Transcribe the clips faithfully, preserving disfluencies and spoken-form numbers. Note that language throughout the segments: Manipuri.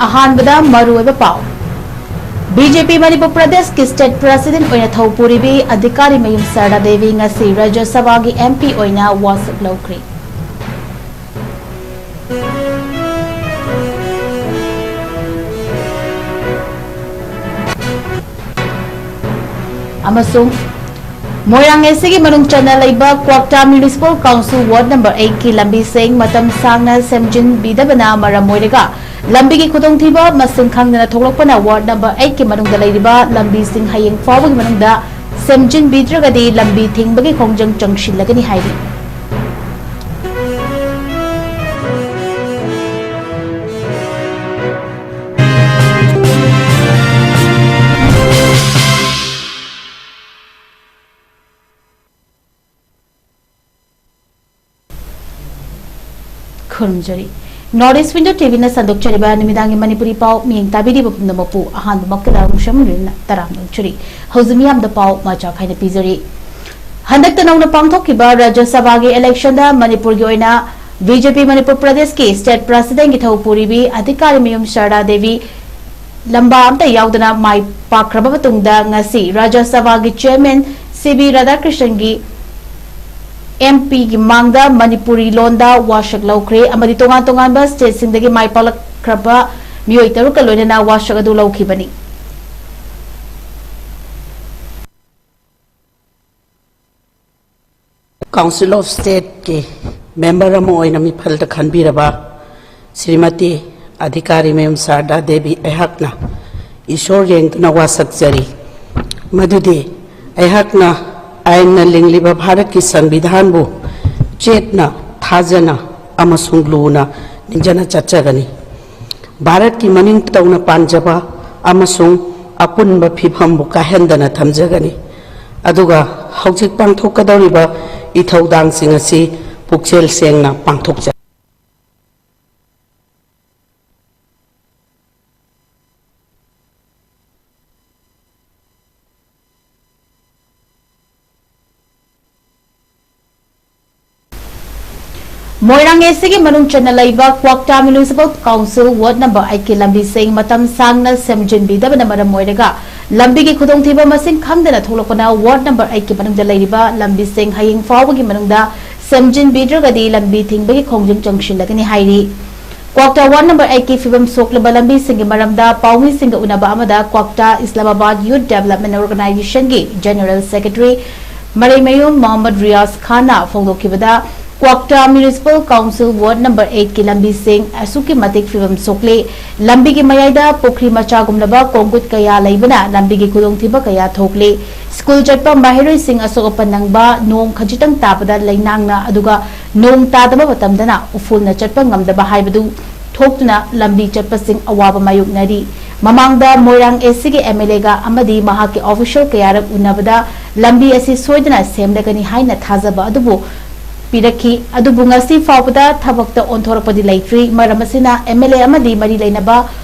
ꯑꯍꯥꯟꯕꯗ ꯃꯔꯨꯑꯣꯏꯕ ꯄꯥꯎ꯫ ꯕꯤ ꯖꯦ ꯄꯤ ꯃꯅꯤꯄꯨꯔ ꯄ꯭ꯔꯗꯦꯁꯀꯤ ꯁ꯭ꯇꯦꯠ ꯄ꯭ꯔꯦꯁꯤꯗꯦꯟꯠ ꯑꯣꯏꯅ ꯊꯧ ꯄꯨꯔꯤꯕꯤ ꯑꯙꯤꯀꯥꯔꯤ ꯃꯌꯨꯝ ꯁꯔꯗꯥ ꯗꯦꯕꯤ ꯉꯁꯤ ꯔꯥꯖ꯭ꯌ ꯁꯚꯥꯒꯤ ꯑꯦꯝ ꯄꯤ ꯑꯣꯏꯅ ꯋꯥꯁꯛ ꯂꯧꯈ꯭ꯔꯦ꯫ ꯑꯃꯁꯨꯡ ꯃꯣꯏꯔꯥꯡ ꯑꯦ ꯁꯤꯒꯤ ꯃꯅꯨꯡ ꯆꯟꯅ ꯂꯩꯕ ꯀ꯭ꯋꯥꯛꯇꯥ ꯃ꯭ꯌꯨꯅꯤꯁꯤꯄꯥꯜ ꯀꯥꯎꯟꯁꯤꯜ ꯋꯥꯔꯗ ꯅꯝꯕꯔ ꯑꯩꯠꯀꯤ ꯂꯝꯕꯤꯁꯤꯡ ꯃꯇꯝ ꯁꯥꯡꯅ ꯁꯦꯝꯖꯤꯟꯕꯤꯗꯕꯅ ꯃꯔꯝ ꯑꯣꯏꯔꯒ ꯂꯝꯕꯤꯒꯤ ꯈꯨꯗꯣꯡꯊꯤꯕ ꯃꯁꯤꯡ ꯈꯪꯗꯅ ꯊꯣꯛꯂꯛꯄꯅ ꯋꯥꯔꯗ ꯅꯝꯕꯔ ꯑꯩꯠꯀꯤ ꯃꯅꯨꯡꯗ ꯂꯩꯔꯤꯕ ꯂꯝꯕꯤꯁꯤꯡ ꯍꯌꯦꯡ ꯐꯥꯎꯕꯒꯤ ꯃꯅꯨꯡꯗ ꯁꯦꯝꯖꯤꯟꯕꯤꯗ꯭ꯔꯒꯗꯤ ꯂꯝꯕꯤ ꯊꯤꯡꯕꯒꯤ ꯈꯣꯡꯖꯪ ꯆꯪꯁꯤꯜꯂꯒꯅꯤ ꯍꯥꯏꯔꯤ꯫ ꯈꯨꯔꯨꯝꯖꯔꯤ꯫ North East Window ꯇꯤ ꯚꯤꯅ ꯁꯟꯗꯣꯛꯆꯔꯤꯕ ꯅꯨꯃꯤꯗꯥꯡꯒꯤ ꯃꯅꯤꯄꯨꯔꯤ ꯄꯥꯎ ꯃꯤꯠꯌꯦꯡ ꯇꯥꯕꯤꯔꯤꯕ ꯄꯨꯝꯅꯃꯛꯄꯨ ꯑꯍꯥꯟꯕꯃꯛꯇꯗ ꯃꯨꯁꯝ ꯔꯤꯟꯅ ꯇꯔꯥꯝꯅ ꯑꯣꯛꯆꯔꯤ꯫ ꯍꯧꯖꯤꯛ ꯃꯤꯌꯥꯝꯗ ꯄꯥꯎ ꯃꯆꯥ ꯈꯥꯏꯅ ꯄꯤꯖꯔꯤ꯫ ꯍꯟꯗꯛꯇ ꯅꯧꯅ ꯄꯥꯡꯊꯣꯛꯈꯤꯕ ꯔꯥꯖ꯭ꯌ ꯁꯚꯥꯒꯤ ꯏꯂꯦꯛꯁꯟꯗ ꯃꯅꯤꯄꯨꯔꯒꯤ ꯑꯣꯏꯅ ꯕꯤ ꯖꯦ ꯄꯤ ꯃꯅꯤꯄꯨꯔ ꯄ꯭ꯔꯗꯦꯁꯀꯤ ꯁ꯭ꯇꯦꯠ ꯄ꯭ꯔꯦꯁꯤꯗꯦꯟꯠꯀꯤ ꯊꯧ ꯄꯨꯔꯤꯕꯤ ꯑꯙꯤꯀꯥꯔꯤ ꯃꯌꯨꯝ ꯁꯔꯗꯥ ꯗꯦꯕꯤ ꯂꯝꯕꯥ ꯑꯃꯠꯇ ꯌꯥꯎꯗꯅ ꯃꯥꯏ ꯄꯥꯛꯈ꯭ꯔꯕ ꯃꯇꯨꯡꯗ ꯉꯁꯤ ꯔꯥꯖ꯭ꯌ ꯁꯚꯥꯒꯤ ꯆꯤꯌꯔꯃꯦꯟ ꯁꯤ ꯚꯤ ꯔꯥꯙꯥꯀ꯭ꯔꯤꯁꯟꯒꯤ ꯑꯦꯝ ꯄꯤꯒꯤ ꯃꯥꯡꯗ ꯃꯅꯤꯄꯨꯔꯤ ꯂꯣꯟꯗ ꯋꯥꯁꯛ ꯂꯧꯈ꯭ꯔꯦ ꯑꯃꯗꯤ ꯇꯣꯉꯥꯟ ꯇꯣꯉꯥꯟꯕ ꯁ꯭ꯇꯦꯠꯁꯤꯡꯗꯒꯤ ꯃꯥꯏ ꯄꯥꯛꯂꯛꯈ꯭ꯔꯕ ꯃꯤꯑꯣꯏ ꯇꯔꯨꯛꯀ ꯂꯣꯏꯅꯅ ꯋꯥꯁꯛ ꯑꯗꯨ ꯂꯧꯈꯤꯕꯅꯤ꯫ ꯀꯥꯎꯟꯁꯤꯜ ꯑꯣꯐ ꯁ꯭ꯇꯦꯠꯀꯤ ꯃꯦꯝꯕꯔ ꯑꯃ ꯑꯣꯏꯅ ꯃꯤꯐꯝꯗ ꯈꯟꯕꯤꯔꯕ ꯁ꯭ꯔꯤꯃꯇꯤ ꯑꯙꯤꯀꯥꯔꯤ ꯃꯌꯨꯝ ꯁꯥꯔꯗꯥ ꯗꯦꯕꯤ ꯑꯩꯍꯥꯛꯅ ꯏꯁꯣꯔ ꯌꯦꯡꯗꯨꯅ ꯋꯥꯁꯛꯆꯔꯤ ꯃꯗꯨꯗꯤ ꯑꯩꯍꯥꯛꯅ ꯑꯥꯏꯟꯅ ꯂꯤꯡꯂꯤꯕ ꯚꯥꯔꯠꯀꯤ ꯁꯪꯕꯤꯙꯥꯟꯕꯨ ꯆꯦꯠꯅ, ꯊꯥꯖꯅ ꯑꯃꯁꯨꯡ ꯂꯨꯅ ꯅꯤꯡꯖꯅ ꯆꯠꯆꯒꯅꯤ꯫ ꯚꯥꯔꯠꯀꯤ ꯃꯅꯤꯡ ꯇꯧꯅ ꯄꯥꯟꯖꯕ ꯑꯃꯁꯨꯡ ꯑꯄꯨꯟꯕ ꯐꯤꯕꯝꯕꯨ ꯀꯥꯏꯍꯟꯗꯅ ꯊꯝꯖꯒꯅꯤ꯫ ꯑꯗꯨꯒ ꯍꯧꯖꯤꯛ ꯄꯥꯡꯊꯣꯛꯀꯗꯧꯔꯤꯕ ꯏꯊꯧꯗꯥꯡꯁꯤꯡ ꯑꯁꯤ ꯄꯨꯛꯆꯦꯜ ꯁꯦꯡꯅ ꯄꯥꯡꯊꯣꯛꯆꯒꯅꯤ꯫ ꯃꯣꯏꯔꯥꯡ ꯑꯦꯁꯤꯒꯤ ꯃꯅꯨꯡ ꯆꯟꯅ ꯂꯩꯕ ꯀ꯭ꯋꯥꯛꯇꯥ ꯃ꯭ꯌꯨꯅꯤꯁꯤꯄꯥꯜ ꯀꯥꯎꯟꯁꯤꯜ ꯋꯥꯔꯗ ꯅꯝꯕꯔ ꯑꯩꯠꯀꯤ ꯂꯝꯕꯤꯁꯤꯡ ꯃꯇꯝ ꯁꯥꯡꯅ ꯁꯦꯝꯖꯤꯟꯕꯤꯗꯕꯅ ꯃꯔꯝ ꯑꯣꯏꯔꯒ ꯂꯝꯕꯤꯒꯤ ꯈꯨꯗꯣꯡꯊꯤꯕ ꯃꯁꯤꯡ ꯈꯪꯗꯅ ꯊꯣꯛꯂꯛꯄꯅ ꯋꯥꯔꯗ ꯅꯝꯕꯔ ꯑꯩꯠꯀꯤ ꯃꯅꯨꯡꯗ ꯂꯩꯔꯤꯕ ꯂꯝꯕꯤꯁꯤꯡ ꯍꯌꯦꯡ ꯐꯥꯎꯕꯒꯤ ꯃꯅꯨꯡꯗ ꯁꯦꯝꯖꯤꯟꯕꯤꯗ꯭ꯔꯒꯗꯤ ꯂꯝꯕꯤ ꯊꯤꯡꯕꯒꯤ ꯈꯣꯡꯖꯪ ꯆꯪꯁꯤꯜꯂꯒꯅꯤ ꯍꯥꯏꯔꯤ꯫ ꯀ꯭ꯋꯥꯛꯇꯥ ꯋꯥꯔꯗ ꯅꯝꯕꯔ ꯑꯩꯠꯀꯤ ꯐꯤꯕꯝ ꯁꯣꯛꯂꯕ ꯂꯝꯕꯤꯁꯤꯡꯒꯤ ꯃꯔꯝꯗ ꯄꯥꯎꯃꯤꯁꯤꯡꯒ ꯎꯅꯕ ꯑꯃꯗ ꯀ꯭ꯋꯥꯛꯇꯥ ꯏꯁꯂꯥꯃꯥꯕꯥꯗ ꯌꯨꯠ development ꯑꯣꯔꯒꯅꯥꯏꯖꯦꯁꯟꯒꯤ general secretary ꯃꯔꯩꯃꯌꯨꯝ Mohammad Riyaz ꯈꯥꯟꯅ ꯐꯣꯡꯗꯣꯛꯈꯤꯕꯗ, ꯀ꯭ꯋꯥꯛꯇꯥ ꯃ꯭ꯌꯨꯅꯤꯁꯤꯄꯥꯜ ꯀꯥꯎꯟꯁꯤꯜ ꯋꯥꯔꯗ ꯅꯝꯕꯔ ꯑꯩꯠꯀꯤ ꯂꯝꯕꯤꯁꯤꯡ ꯑꯁꯨꯛꯀꯤ ꯃꯇꯤꯛ ꯐꯤꯕꯝ ꯁꯣꯛꯂꯤ꯫ ꯂꯝꯕꯤꯒꯤ ꯃꯌꯥꯏꯗ ꯄꯨꯈ꯭ꯔꯤ ꯃꯆꯥꯒꯨꯝꯂꯕ ꯀꯣꯡꯒꯨꯠ ꯀꯌꯥ ꯂꯩꯕꯅ ꯂꯝꯕꯤꯒꯤ ꯈꯨꯗꯣꯡꯊꯤꯕ ꯀꯌꯥ ꯊꯣꯛꯂꯤ꯫ ꯁ꯭ꯀꯨꯜ ꯆꯠꯄ ꯃꯍꯩꯔꯣꯏꯁꯤꯡ ꯑꯁꯣꯛ ꯑꯄꯟ ꯅꯪꯕ, ꯅꯣꯡ ꯈꯖꯤꯛꯇꯪ ꯇꯥꯕꯗ ꯂꯩꯅꯥꯡꯅ, ꯑꯗꯨꯒ ꯅꯣꯡ ꯇꯥꯗꯕ ꯃꯇꯝꯗꯅ ꯎꯐꯨꯜꯅ ꯆꯠꯄ ꯉꯝꯗꯕ ꯍꯥꯏꯕꯗꯨ ꯊꯣꯛꯇꯨꯅ ꯂꯝꯕꯤ ꯆꯠꯄꯁꯤꯡ ꯑꯋꯥꯕ ꯃꯥꯌꯣꯛꯅꯔꯤ꯫ ꯃꯃꯥꯡꯗ ꯃꯣꯏꯔꯥꯡ ꯑꯦꯁꯤꯒꯤ ꯑꯦꯝ ꯑꯦꯜ ꯑꯦꯒ ꯑꯃꯗꯤ ꯃꯍꯥꯛꯀꯤ ꯑꯣꯐꯤꯁꯤꯌꯦꯜ ꯀꯌꯥꯔꯛ ꯎꯅꯕꯗ ꯂꯝꯕꯤ ꯑꯁꯤ ꯁꯣꯏꯗꯅ ꯁꯦꯝꯂꯒꯅꯤ ꯍꯥꯏꯅ ꯊꯥꯖꯕ ꯑꯗꯨꯕꯨ ꯄꯤꯔꯛꯈꯤ꯫ ꯑꯗꯨꯕꯨ ꯉꯁꯤ ꯐꯥꯎꯕꯗ ꯊꯕꯛꯇ ꯑꯣꯟꯊꯣꯔꯛꯄꯗꯤ ꯂꯩꯇ꯭ꯔꯤ꯫ ꯃꯔꯝ ꯑꯁꯤꯅ ꯑꯦꯝ ꯑꯦꯜ ꯑꯦ ꯑꯃꯗꯤ ꯃꯔꯤ ꯂꯩꯅꯕ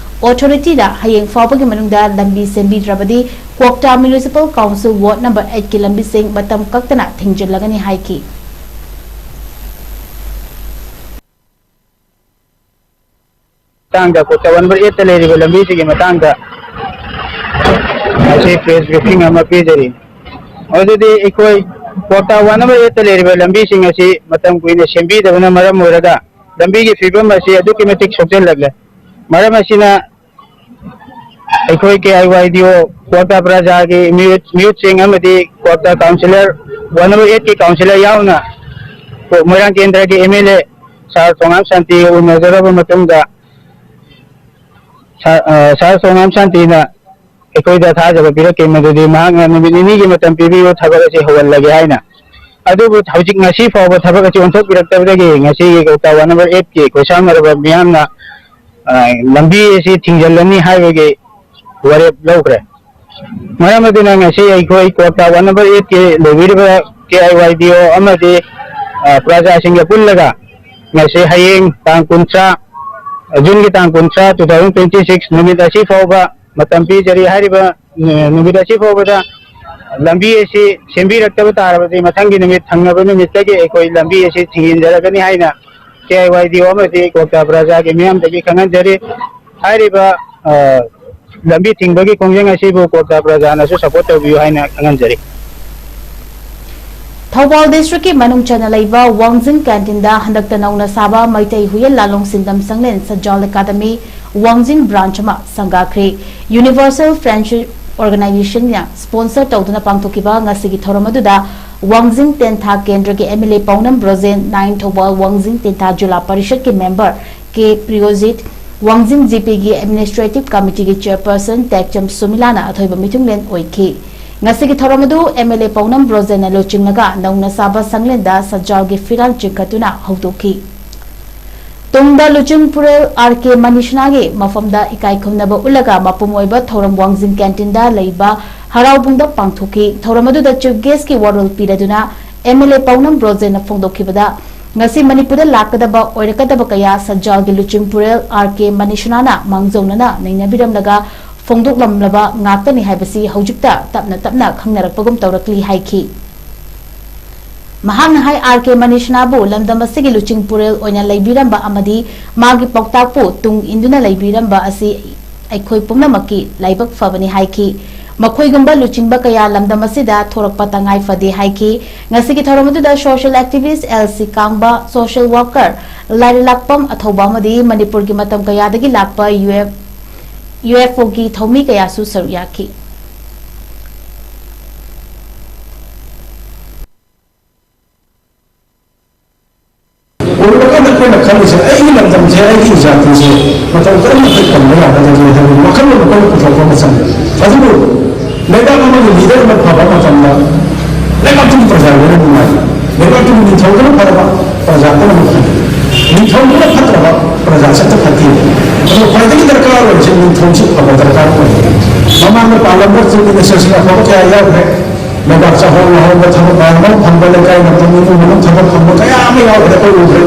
ꯑꯣꯊꯣꯔꯤꯇꯤꯗ ꯍꯌꯦꯡ ꯐꯥꯎꯕꯒꯤ ꯃꯅꯨꯡꯗ ꯂꯝꯕꯤ ꯁꯦꯝꯕꯤꯗ꯭ꯔꯕꯗꯤ ꯀ꯭ꯋꯥꯛꯇꯥ ꯃ꯭ꯌꯨꯅꯤꯁꯤꯄꯥꯜ ꯀꯥꯎꯟꯁꯤꯜ ꯋꯥꯔꯗ ꯅꯝꯕꯔ ꯑꯩꯠꯀꯤ ꯂꯝꯕꯤꯁꯤꯡ ꯃꯇꯝ ꯀꯛꯇꯅ ꯊꯤꯡꯖꯤꯜꯂꯒꯅꯤ ꯍꯥꯏꯈꯤ꯫ ꯃꯇꯥꯡꯗ, ꯀꯣꯇꯥ ꯋꯥꯟ ꯅꯝꯕꯔ ꯑꯩꯠꯇ ꯂꯩꯔꯤꯕ ꯂꯝꯕꯤꯁꯤꯒꯤ ꯃꯇꯥꯡꯗ ꯉꯁꯤ ꯄ꯭ꯔꯦꯁ ꯕ꯭ꯔꯤꯐꯤꯡ ꯑꯃ ꯄꯤꯖꯔꯤ꯫ ꯑꯗꯨꯗꯤ ꯑꯩꯈꯣꯏ ꯀꯣꯇꯥ ꯋꯥꯟ ꯅꯝꯕꯔ ꯑꯩꯠꯇ ꯂꯩꯔꯤꯕ ꯂꯝꯕꯤꯁꯤꯡ ꯑꯁꯤ ꯃꯇꯝ ꯀꯨꯏꯅ ꯁꯦꯝꯕꯤꯗꯕꯅ ꯃꯔꯝ ꯑꯣꯏꯔꯒ ꯂꯝꯕꯤꯒꯤ ꯐꯤꯕꯝ ꯑꯁꯤ ꯑꯗꯨꯛꯀꯤ ꯃꯇꯤꯛ ꯁꯣꯛꯆꯜꯂꯛꯂꯦ꯫ ꯃꯔꯝ ꯑꯁꯤꯅ ꯑꯩꯈꯣꯏ ꯀꯦ ꯑꯥꯏ ꯋꯥꯏ ꯗꯤ ꯑꯣ, ꯀ꯭ꯋꯥꯛꯇꯥ ꯄ꯭ꯔꯖꯥꯒꯤ ꯃꯤꯍꯨꯠ, ꯃꯤꯍꯨꯠꯁꯤꯡ ꯑꯃꯗꯤ ꯀ꯭ꯋꯥꯛꯇꯥ ꯀꯥꯎꯟꯁꯤꯂꯔ, ꯋꯥꯔꯗ ꯅꯝꯕꯔ ꯑꯩꯠꯀꯤ ꯀꯥꯎꯟꯁꯤꯂꯔ ꯌꯥꯎꯅ ꯃꯣꯏꯔꯥꯡ ꯀꯦꯟꯗ꯭ꯔꯒꯤ ꯑꯦꯝ ꯑꯦꯜ ꯑꯦ ꯁꯥꯔ ꯊꯣꯉꯥꯝ ꯁꯥꯟꯇꯤꯒ ꯎꯅꯖꯔꯕ ꯃꯇꯨꯡꯗ, ꯁꯥꯔ, ꯑ, ꯁꯥꯔ ꯊꯣꯉꯥꯝ ꯁꯥꯟꯇꯤꯅ ꯑꯩꯈꯣꯏꯗ ꯊꯥꯖꯕ ꯄꯤꯔꯛꯈꯤ, ꯃꯗꯨꯗꯤ ꯃꯍꯥꯛꯅ ꯅꯨꯃꯤꯠ ꯅꯤꯅꯤꯒꯤ ꯃꯇꯝ ꯄꯤꯕꯤꯌꯨ, ꯊꯕꯛ ꯑꯁꯤ ꯍꯧꯍꯜꯂꯒꯦ ꯍꯥꯏꯅ꯫ ꯑꯗꯨꯕꯨ ꯍꯧꯖꯤꯛ, ꯉꯁꯤ ꯐꯥꯎꯕ ꯊꯕꯛ ꯑꯁꯤ ꯑꯣꯟꯊꯣꯛꯄꯤꯔꯛꯇꯕꯗꯒꯤ ꯉꯁꯤꯒꯤ ꯀ꯭ꯋꯥꯛꯇꯥ ꯋꯥꯔꯗ ꯅꯝꯕꯔ ꯑꯩꯠꯀꯤ ꯈꯣꯏꯁꯥꯎꯅꯔꯕ ꯃꯤꯌꯥꯝꯅ, ꯑ, ꯂꯝꯕꯤ ꯑꯁꯤ ꯊꯤꯡꯖꯤꯜꯂꯅꯤ ꯍꯥꯏꯕꯒꯤ ꯋꯥꯔꯦꯞ ꯂꯧꯈ꯭ꯔꯦ꯫ ꯃꯔꯝ ꯑꯗꯨꯅ ꯉꯁꯤ ꯑꯩꯈꯣꯏ ꯀ꯭ꯋꯥꯛꯇꯥ ꯋꯥꯔꯗ ꯅꯝꯕꯔ ꯑꯩꯠꯀꯤ ꯂꯩꯕꯤꯔꯤꯕ ꯀꯦ ꯑꯥꯏ ꯋꯥꯏ ꯗꯤ ꯑꯣ ꯑꯃꯗꯤ, ꯑ, ꯄ꯭ꯔꯖꯥꯁꯤꯡꯒ ꯄꯨꯜꯂꯒ ꯉꯁꯤ, ꯍꯌꯦꯡ ꯇꯥꯡ ꯀꯨꯟꯊ꯭ꯔꯥ, ꯖꯨꯟꯒꯤ ꯇꯥꯡ ꯀꯨꯟꯊ꯭ꯔꯥ, ꯇꯨ ꯊꯥꯎꯖꯟ ꯇ꯭ꯋꯦꯟꯇꯤ ꯁꯤꯛꯁ ꯅꯨꯃꯤꯠ ꯑꯁꯤ ꯐꯥꯎꯕ ꯃꯇꯝ ꯄꯤꯖꯔꯤ꯫ ꯍꯥꯏꯔꯤꯕ, ꯑ, ꯅꯨꯃꯤꯠ ꯑꯁꯤ ꯐꯥꯎꯕꯗ ꯂꯝꯕꯤ ꯑꯁꯤ ꯁꯦꯝꯕꯤꯔꯛꯇꯕ ꯇꯥꯔꯕꯗꯤ ꯃꯊꯪꯒꯤ ꯅꯨꯃꯤꯠ, ꯊꯪꯅꯕ ꯅꯨꯃꯤꯠꯇꯒꯤ ꯑꯩꯈꯣꯏ ꯂꯝꯕꯤ ꯑꯁꯤ ꯊꯤꯡꯖꯤꯟꯖꯔꯒꯅꯤ ꯍꯥꯏꯅ ꯀꯦ ꯑꯥꯏ ꯋꯥꯏ ꯗꯤ ꯑꯣ ꯑꯃꯗꯤ ꯀ꯭ꯋꯥꯛꯇꯥ ꯄ꯭ꯔꯖꯥꯒꯤ ꯃꯤꯌꯥꯝꯗꯒꯤ ꯈꯪꯍꯟꯖꯔꯤ꯫ ꯍꯥꯏꯔꯤꯕ, ꯑ, ꯂꯝꯕꯤ ꯊꯤꯡꯕꯒꯤ ꯈꯣꯡꯖꯪ ꯑꯁꯤꯕꯨ ꯀ꯭ꯋꯥꯛꯇꯥ ꯄ꯭ꯔꯖꯥꯅꯁꯨ ꯁꯄꯣꯔꯠ ꯇꯧꯕꯤꯌꯨ ꯍꯥꯏꯅ ꯈꯪꯍꯟꯖꯔꯤ꯫ ꯊꯧꯕꯥꯜ ꯗꯤꯁꯇ꯭ꯔꯤꯛꯀꯤ ꯃꯅꯨꯡ ꯆꯟꯅ ꯂꯩꯕ ꯋꯥꯡꯖꯤꯡ ꯀꯦꯟꯇꯤꯟꯗ ꯍꯟꯗꯛꯇ ꯅꯧꯅ ꯁꯥꯕ ꯃꯩꯇꯩ ꯍꯨꯌꯦꯟ ꯂꯥꯂꯣꯡ ꯁꯤꯟꯗꯝ ꯁꯪꯂꯦꯟ ꯁꯠꯖꯥꯜ ꯑꯦꯀꯥꯗꯃꯤ ꯋꯥꯡꯖꯤꯡ ꯕ꯭ꯔꯥꯟꯆ ꯑꯃ ꯁꯪꯒꯥꯈ꯭ꯔꯦ꯫ ꯌꯨꯅꯤꯚꯔꯁꯦꯜ ꯐ꯭ꯔꯦꯟꯁꯤꯞ ꯑꯣꯔꯒꯅꯥꯏꯖꯦꯁꯟꯅ ꯁ꯭ꯄꯣꯟꯁꯔ ꯇꯧꯗꯨꯅ ꯄꯥꯡꯊꯣꯛꯈꯤꯕ ꯉꯁꯤꯒꯤ ꯊꯧꯔꯝ ꯑꯗꯨꯗ ꯋꯥꯡꯖꯤꯡ ꯇꯦꯟꯊꯥ ꯀꯦꯟꯗ꯭ꯔꯒꯤ M L A Paonam Brojen, nine Thoubal Wangjing Tentha zila ꯄꯔꯤꯁꯠꯀꯤ member ꯀꯦ ꯄ꯭ꯔꯤꯌꯣꯖꯤꯠ, ꯋꯥꯡꯖꯤꯡ ꯖꯤ ꯄꯤꯒꯤ ꯑꯦꯗꯃꯤꯅꯤꯁꯇ꯭ꯔꯦꯇꯤꯚ ꯀꯃꯤꯇꯤꯒꯤ ꯆꯦꯌꯔꯄꯔꯁꯟ ꯇꯦꯛꯆꯝ ꯁꯨꯃꯤꯂꯥꯅ ꯑꯊꯣꯏꯕ ꯃꯤꯊꯨꯡꯂꯦꯟ ꯑꯣꯏꯈꯤ꯫ ꯉꯁꯤꯒꯤ ꯊꯧꯔꯝ ꯑꯗꯨ ꯑꯦꯝ ꯑꯦꯜ ꯑꯦ ꯄꯥꯎꯅꯝ ꯕ꯭ꯔꯣꯖꯦꯟꯅ ꯂꯨꯆꯤꯡꯂꯒ ꯅꯧꯅ ꯁꯥꯕ ꯁꯪꯂꯦꯟꯗ ꯁꯠꯖꯥꯜꯒꯤ ꯐꯤꯔꯥꯜ ꯆꯤꯡꯈꯠꯇꯨꯅ ꯍꯧꯗꯣꯛꯈꯤ꯫ ꯇꯨꯡꯗ ꯂꯨꯆꯤꯡꯄꯨꯔꯦꯜ ꯑꯥꯔ ꯀꯦ ꯃꯅꯤꯁꯅꯥꯒꯤ ꯃꯐꯝꯗ ꯏꯀꯥꯏ ꯈꯨꯝꯅꯕ ꯎꯠꯂꯒ ꯃꯄꯨꯡ ꯑꯣꯏꯕ ꯊꯧꯔꯝ ꯋꯥꯡꯖꯤꯡ ꯀꯦꯟꯇꯤꯟꯗ ꯂꯩꯕ ꯍꯔꯥꯎꯕꯨꯡꯗ ꯄꯥꯡꯊꯣꯛꯈꯤ꯫ ꯊꯧꯔꯝ ꯑꯗꯨꯗ ꯆꯤꯐ ꯒꯦꯁꯀꯤ ꯋꯥꯔꯣꯜ ꯄꯤꯔꯗꯨꯅ ꯑꯦꯝ ꯑꯦꯜ ꯑꯦ ꯄꯥꯎꯅꯝ ꯕ꯭ꯔꯣꯖꯦꯟꯅ ꯐꯣꯡꯗꯣꯛꯈꯤꯕꯗ, ꯉꯁꯤ ꯃꯅꯤꯄꯨꯔꯗ ꯂꯥꯛꯀꯗꯕ ꯑꯣꯏꯔꯛꯀꯗꯕ ꯀꯌꯥ ꯁꯠꯖꯥꯜꯒꯤ ꯂꯨꯆꯤꯡꯄꯨꯔꯦꯜ ꯑꯥꯔ ꯀꯦ ꯃꯅꯤꯁꯅꯥꯅ ꯃꯥꯡꯖꯧꯅꯅ ꯅꯩꯅꯕꯤꯔꯝꯂꯒ ꯐꯣꯡꯗꯣꯛꯂꯝꯂꯕ ꯉꯥꯛꯇꯅꯤ ꯍꯥꯏꯕꯁꯤ ꯍꯧꯖꯤꯛꯇ ꯇꯞꯅ ꯇꯞꯅ ꯈꯪꯅꯔꯛꯄꯒꯨꯝ ꯇꯧꯔꯛꯂꯤ ꯍꯥꯏꯈꯤ꯫ ꯃꯍꯥꯛꯅ ꯍꯥꯏ, ꯑꯥꯔ ꯀꯦ ꯃꯅꯤꯁꯅꯥꯕꯨ ꯂꯝꯗꯝ ꯑꯁꯤꯒꯤ ꯂꯨꯆꯤꯡꯄꯨꯔꯦꯜ ꯑꯣꯏꯅ ꯂꯩꯕꯤꯔꯝꯕ ꯑꯃꯗꯤ ꯃꯥꯒꯤ ꯄꯥꯎꯇꯥꯛꯄꯨ ꯇꯨꯡ ꯏꯟꯗꯨꯅ ꯂꯩꯕꯤꯔꯝꯕ ꯑꯁꯤ ꯑꯩꯈꯣꯏ ꯄꯨꯝꯅꯃꯛꯀꯤ ꯂꯥꯏꯕꯛ ꯐꯕꯅꯤ ꯍꯥꯏꯈꯤ꯫ ꯃꯈꯣꯏꯒꯨꯝꯕ ꯂꯨꯆꯤꯡꯕ ꯀꯌꯥ ꯂꯝꯗꯝ ꯑꯁꯤꯗ ꯊꯣꯔꯛꯄ ꯇꯉꯥꯏ ꯐꯗꯦ ꯍꯥꯏꯈꯤ꯫ ꯉꯁꯤꯒꯤ ꯊꯧꯔꯝ ꯑꯗꯨꯗ ꯁꯣꯁꯤꯌꯦꯜ ꯑꯦꯛꯇꯤꯚꯤꯁ꯭ꯠ ꯑꯦꯜ ꯁꯤ ꯀꯥꯡꯕ, ꯁꯣꯁꯤꯌꯦꯜ ꯋꯥꯔꯀꯔ ꯂꯥꯏꯔꯂꯥꯛꯄꯝ ꯑꯊꯧꯕ ꯑꯃꯗꯤ ꯃꯅꯤꯄꯨꯔꯒꯤ ꯃꯇꯝ ꯀꯌꯥꯗꯒꯤ ꯂꯥꯛꯄ ꯌꯨ ꯑꯦꯐ, ꯌꯨ ꯑꯦꯐ ꯑꯣꯒꯤ ꯊꯧꯃꯤ ꯀꯌꯥꯁꯨ ꯁꯔꯨꯛ ꯌꯥꯈꯤ꯫ ꯎꯔꯨꯔꯀꯥꯟꯗ ꯑꯩꯈꯣꯏꯅ ꯈꯜꯂꯤꯁꯦ, ꯑꯩꯒꯤ ꯂꯝꯗꯝꯁꯦ, ꯑꯩꯒꯤ ꯖꯥꯇꯤꯁꯦ ꯃꯇꯧ ꯀꯔꯝꯅ ꯑꯩꯈꯣꯏ ꯀꯟꯕ ꯌꯥꯒꯗꯒꯦ ꯍꯥꯏꯕꯒꯤ ꯋꯥꯈꯜꯂꯣꯟ ꯑꯩꯈꯣꯏꯅ ꯄꯨꯊꯣꯛꯄ ꯑꯃ ꯆꯪꯉꯤ꯫ ꯑꯗꯨꯕꯨ ꯂꯩꯕꯥꯛ ꯑꯃꯒꯤ ꯂꯤꯗꯔ ꯑꯃ ꯐꯕ ꯃꯇꯝꯗ ꯂꯩꯕꯥꯛꯇꯨꯒꯤ ꯄ꯭ꯔꯖꯥ ꯂꯣꯏꯅ ꯅꯨꯡꯉꯥꯏ꯫ ꯂꯩꯕꯥꯛꯇꯨꯒꯤ ꯅꯤꯡꯊꯧꯗꯨꯅ ꯐꯔꯕ, ꯄ꯭ꯔꯖꯥ ꯄꯨꯝꯅꯃꯛ ꯐꯩ꯫ ꯅꯤꯡꯊꯧꯗꯨꯅ ꯐꯠꯇ꯭ꯔꯕ, ꯄ꯭ꯔꯖꯥꯁꯦ ꯑꯝꯇ ꯐꯠꯇꯦ꯫ ꯑꯗꯨ ꯈ꯭ꯋꯥꯏꯗꯒꯤ ꯗꯔꯀꯥꯔ ꯑꯣꯏꯔꯤꯁꯦ ꯅꯤꯡꯊꯧꯁꯤ ꯐꯕ ꯗꯔꯀꯥꯔ ꯑꯣꯏ꯫ ꯃꯃꯥꯡꯗ ꯄꯥꯜꯂꯝꯕ ꯆꯤꯐ ꯃꯤꯅꯤꯁꯇꯔꯁꯤꯡ ꯑꯐꯕ ꯀꯌꯥ ꯌꯥꯎꯈ꯭ꯔꯦ꯫ ꯂꯩꯕꯥꯛ ꯆꯥꯎꯍꯣꯡ ꯉꯥꯍꯣꯡꯕ, ꯊꯕꯛ ꯃꯌꯥꯝ ꯑꯃ ꯐꯪꯕ, ꯂꯩꯀꯥꯏ ꯃꯇꯝ ꯏꯃꯨꯡ ꯃꯅꯨꯡ ꯊꯕꯛ ꯐꯪꯕ ꯀꯌꯥ ꯑꯃ ꯌꯥꯎꯈ꯭ꯔꯦ, ꯑꯩꯈꯣꯏ ꯎꯈ꯭ꯔꯦ꯫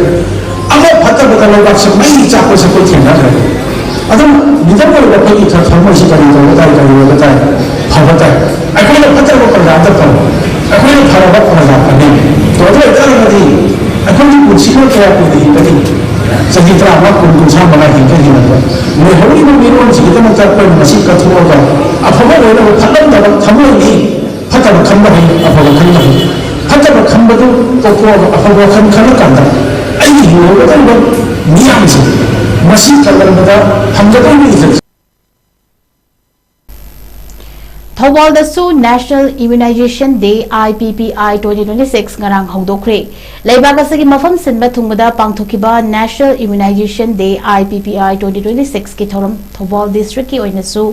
ꯑꯃ ꯐꯠꯇꯕꯗ ꯂꯩꯕꯥꯛꯁꯦ ꯃꯩ ꯆꯥꯛꯄꯁꯦ ꯑꯩꯈꯣꯏ ꯊꯦꯡꯅꯈ꯭ꯔꯦ꯫ ꯑꯗꯨꯅ ꯂꯤꯗꯔ ꯑꯣꯏꯕ ꯑꯩꯈꯣꯏꯒꯤ ꯈꯔ ꯊꯃꯣꯏꯁꯤ ꯀꯔꯤ ꯇꯧꯕ ꯇꯥꯏ, ꯀꯔꯤ ꯑꯣꯏꯕ ꯇꯥꯏ? ꯐꯕ ꯇꯥꯏ꯫ ꯑꯩꯈꯣꯏꯅ ꯐꯠꯇ꯭ꯔꯕ ꯄ꯭ꯔꯖꯥ ꯑꯝꯇ ꯐꯪꯉꯣꯏ꯫ ꯑꯩꯈꯣꯏꯅ ꯐꯔꯕ ꯄ꯭ꯔꯖꯥ ꯐꯪꯉꯤ꯫ ꯑꯗꯨ ꯑꯣꯏꯇꯥꯔꯒꯗꯤ ꯑꯩꯈꯣꯏꯒꯤ ꯄꯨꯟꯁꯤꯅ ꯀꯌꯥ ꯀꯨꯏꯅ ꯍꯤꯡꯒꯅꯤ? ꯆꯍꯤ ꯇꯔꯥꯃꯉꯥ, ꯀꯨꯟ, ꯀꯨꯟꯊ꯭ꯔꯥ ꯃꯉꯥ ꯍꯤꯡꯒ ꯍꯤꯡꯒꯗ꯭ꯔꯥ? ꯂꯣꯏꯍꯧꯔꯤꯕ ꯃꯤꯔꯣꯜꯁꯤꯒꯤꯗꯃꯛꯇ ꯑꯩꯈꯣꯏꯅ ꯉꯁꯤ ꯀꯠꯊꯣꯛꯑꯒ ꯑꯐꯕ ꯑꯣꯏꯅꯕ ꯈꯜꯂꯝꯗꯕ ꯊꯃꯣꯏꯅꯤ꯫ ꯐꯠꯇꯕ ꯈꯟꯕ ꯍꯩ, ꯑꯐꯕ ꯈꯟꯕ ꯍꯩ꯫ ꯐꯠꯇꯕ ꯈꯟꯕꯗꯨ ꯇꯣꯛꯊꯣꯛꯑꯒ ꯑꯐꯕ ꯋꯥꯈꯜ ꯈꯜꯂꯀꯥꯟꯗ ꯑꯩꯒꯤ ꯍꯤꯡꯍꯧꯒꯗꯧꯔꯤꯕ ꯃꯤꯌꯥꯝꯁꯦ ꯃꯁꯤ ꯀꯜꯂꯝꯕꯗ ꯍꯪꯒꯗꯧꯔꯤꯕ ꯏꯖꯠ ꯊꯧꯕꯥꯜꯗꯁꯨ National Immunization Day, I P P I, twenty twenty-six ꯉꯔꯥꯡ ꯍꯧꯗꯣꯛꯈ꯭ꯔꯦ꯫ ꯂꯩꯕꯥꯛ ꯑꯁꯤꯒꯤ ꯃꯐꯝ ꯁꯤꯟꯕ ꯊꯨꯡꯕꯗ ꯄꯥꯡꯊꯣꯛꯈꯤꯕ National Immunization Day, I P P I, twenty twenty-six ꯀꯤ ꯊꯧꯔꯝ ꯊꯧꯕꯥꯜ district ꯀꯤ ꯑꯣꯏꯅꯁꯨ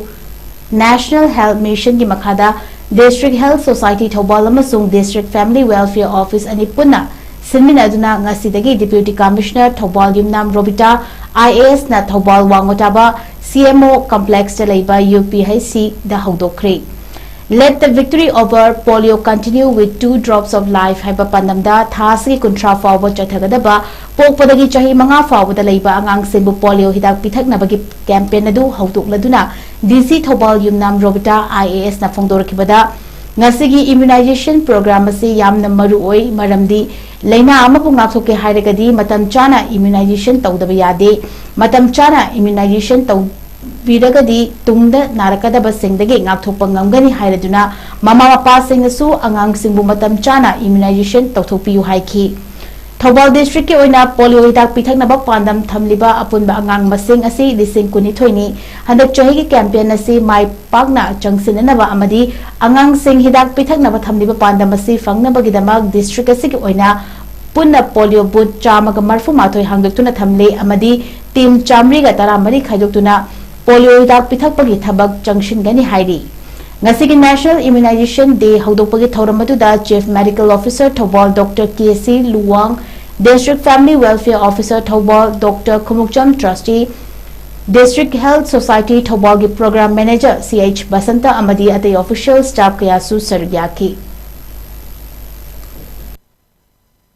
National Health Mission ꯒꯤ ꯃꯈꯥꯗ District Health Society ꯊꯧꯕꯥꯜ ꯑꯃꯁꯨꯡ District Family Welfare Office ꯑꯅꯤ ꯄꯨꯟꯅ ꯁꯤꯟꯃꯤꯟꯅꯗꯨꯅ ꯉꯁꯤꯗꯒꯤ Deputy Commissioner Thoubal Yumnam Robita, I A S ꯅ ꯊꯧꯕꯥꯜ ꯋꯥꯡꯃ ꯇꯥꯕ C M O complex ꯇ ꯂꯩꯕ U P H C the ꯍꯧꯗꯣꯛꯈ꯭ꯔꯦ꯫ Let the victory over polio continue with two drops of life ꯍꯥꯏꯕ ꯄꯥꯟꯗꯝꯗ ꯊꯥ ꯑꯁꯤꯒꯤ ꯀꯨꯟꯊ꯭ꯔꯥ ꯐꯥꯎꯕ ꯆꯠꯊꯒꯗꯕ ꯄꯣꯛꯄꯗꯒꯤ ꯆꯍꯤ ꯃꯉꯥ ꯐꯥꯎꯕꯗ ꯂꯩꯕ ꯑꯉꯥꯡꯁꯤꯡꯕꯨ polio ꯍꯤꯗꯥꯛ ꯄꯤꯊꯛꯅꯕꯒꯤ campaign ꯑꯗꯨ ꯍꯧꯗꯣꯛꯂꯗꯨꯅ D C Thoubal Yumnam Robita I A S ꯅ ꯐꯣꯡꯗꯣꯔꯛꯈꯤꯕꯗ, ꯉꯁꯤꯒꯤ immunization program ꯑꯁꯤ ꯌꯥꯝꯅ ꯃꯔꯨ ꯑꯣꯏ, ꯃꯔꯝꯗꯤ ꯂꯩꯅꯥ ꯑꯃꯕꯨ ꯉꯥꯛꯊꯣꯛꯀꯦ ꯍꯥꯏꯔꯒꯗꯤ ꯃꯇꯝ ꯆꯥꯅ immunization ꯇꯧꯗꯕ ꯌꯥꯗꯦ꯫ ꯃꯇꯝ ꯆꯥꯅ immunization ꯇꯧꯕꯤꯔꯒꯗꯤ ꯇꯨꯡꯗ ꯅꯥꯔꯛꯀꯗꯕꯁꯤꯡꯗꯒꯤ ꯉꯥꯛꯊꯣꯛꯄ ꯉꯝꯒꯅꯤ ꯍꯥꯏꯔꯗꯨꯅ ꯃꯃꯥ ꯃꯄꯥꯁꯤꯡꯅꯁꯨ ꯑꯉꯥꯡꯁꯤꯡꯕꯨ ꯃꯇꯝ ꯆꯥꯅ immunization ꯇꯧꯊꯣꯛꯄꯤꯌꯨ ꯍꯥꯏꯈꯤ꯫ ꯊꯧꯕꯥꯜ district ꯀꯤ ꯑꯣꯏꯅ polio ꯍꯤꯗꯥꯛ ꯄꯤꯊꯛꯅꯕ ꯄꯥꯟꯗꯝ ꯊꯝꯂꯤꯕ ꯑꯄꯨꯟꯕ ꯑꯉꯥꯡ ꯃꯁꯤꯡ ꯑꯁꯤ ꯂꯤꯁꯤꯡ ꯀꯨꯟꯅꯤꯊꯣꯏꯅꯤ꯫ ꯍꯟꯗꯛ ꯆꯍꯤꯒꯤ campaign ꯑꯁꯤ ꯃꯥꯏ ꯄꯥꯛꯅ ꯆꯪꯁꯤꯟꯅꯅꯕ ꯑꯃꯗꯤ ꯑꯉꯥꯡꯁꯤꯡ ꯍꯤꯗꯥꯛ ꯄꯤꯊꯛꯅꯕ ꯊꯝꯂꯤꯕ ꯄꯥꯟꯗꯝ ꯑꯁꯤ ꯐꯪꯅꯕꯒꯤꯗꯃꯛ district ꯑꯁꯤꯒꯤ ꯑꯣꯏꯅ ꯄꯨꯟꯅ polio booth ꯆꯥꯝꯃꯒ ꯃꯔꯤꯐꯨ ꯃꯥꯊꯣꯏ ꯍꯥꯡꯗꯣꯛꯇꯨꯅ ꯊꯝꯂꯦ ꯑꯃꯗꯤ team ꯆꯥꯃꯔꯤꯒ ꯇꯔꯥꯃꯔꯤ ꯈꯥꯏꯗꯣꯛꯇꯨꯅ polio ꯍꯤꯗꯥꯛ ꯄꯤꯊꯛꯄꯒꯤ ꯊꯕꯛ ꯆꯪꯁꯤꯟꯒꯅꯤ ꯍꯥꯏꯔꯤ꯫ ꯉꯁꯤꯒꯤ National Immunization Day ꯍꯧꯗꯣꯛꯄꯒꯤ ꯊꯧꯔꯝ ꯑꯗꯨꯗ Chief Medical Officer Thoubal Doctor K C Luwang, District Family Welfare Officer Thoubal Doctor Khumukcham ꯇ꯭ꯔꯁꯇꯤ, District Health Society ꯊꯧꯕꯥꯜꯒꯤ Program Manager C H Basanta ꯑꯃꯗꯤ ꯑꯇꯩ official staff ꯀꯌꯥꯁꯨ ꯁꯔꯨꯛ ꯌꯥꯈꯤ꯫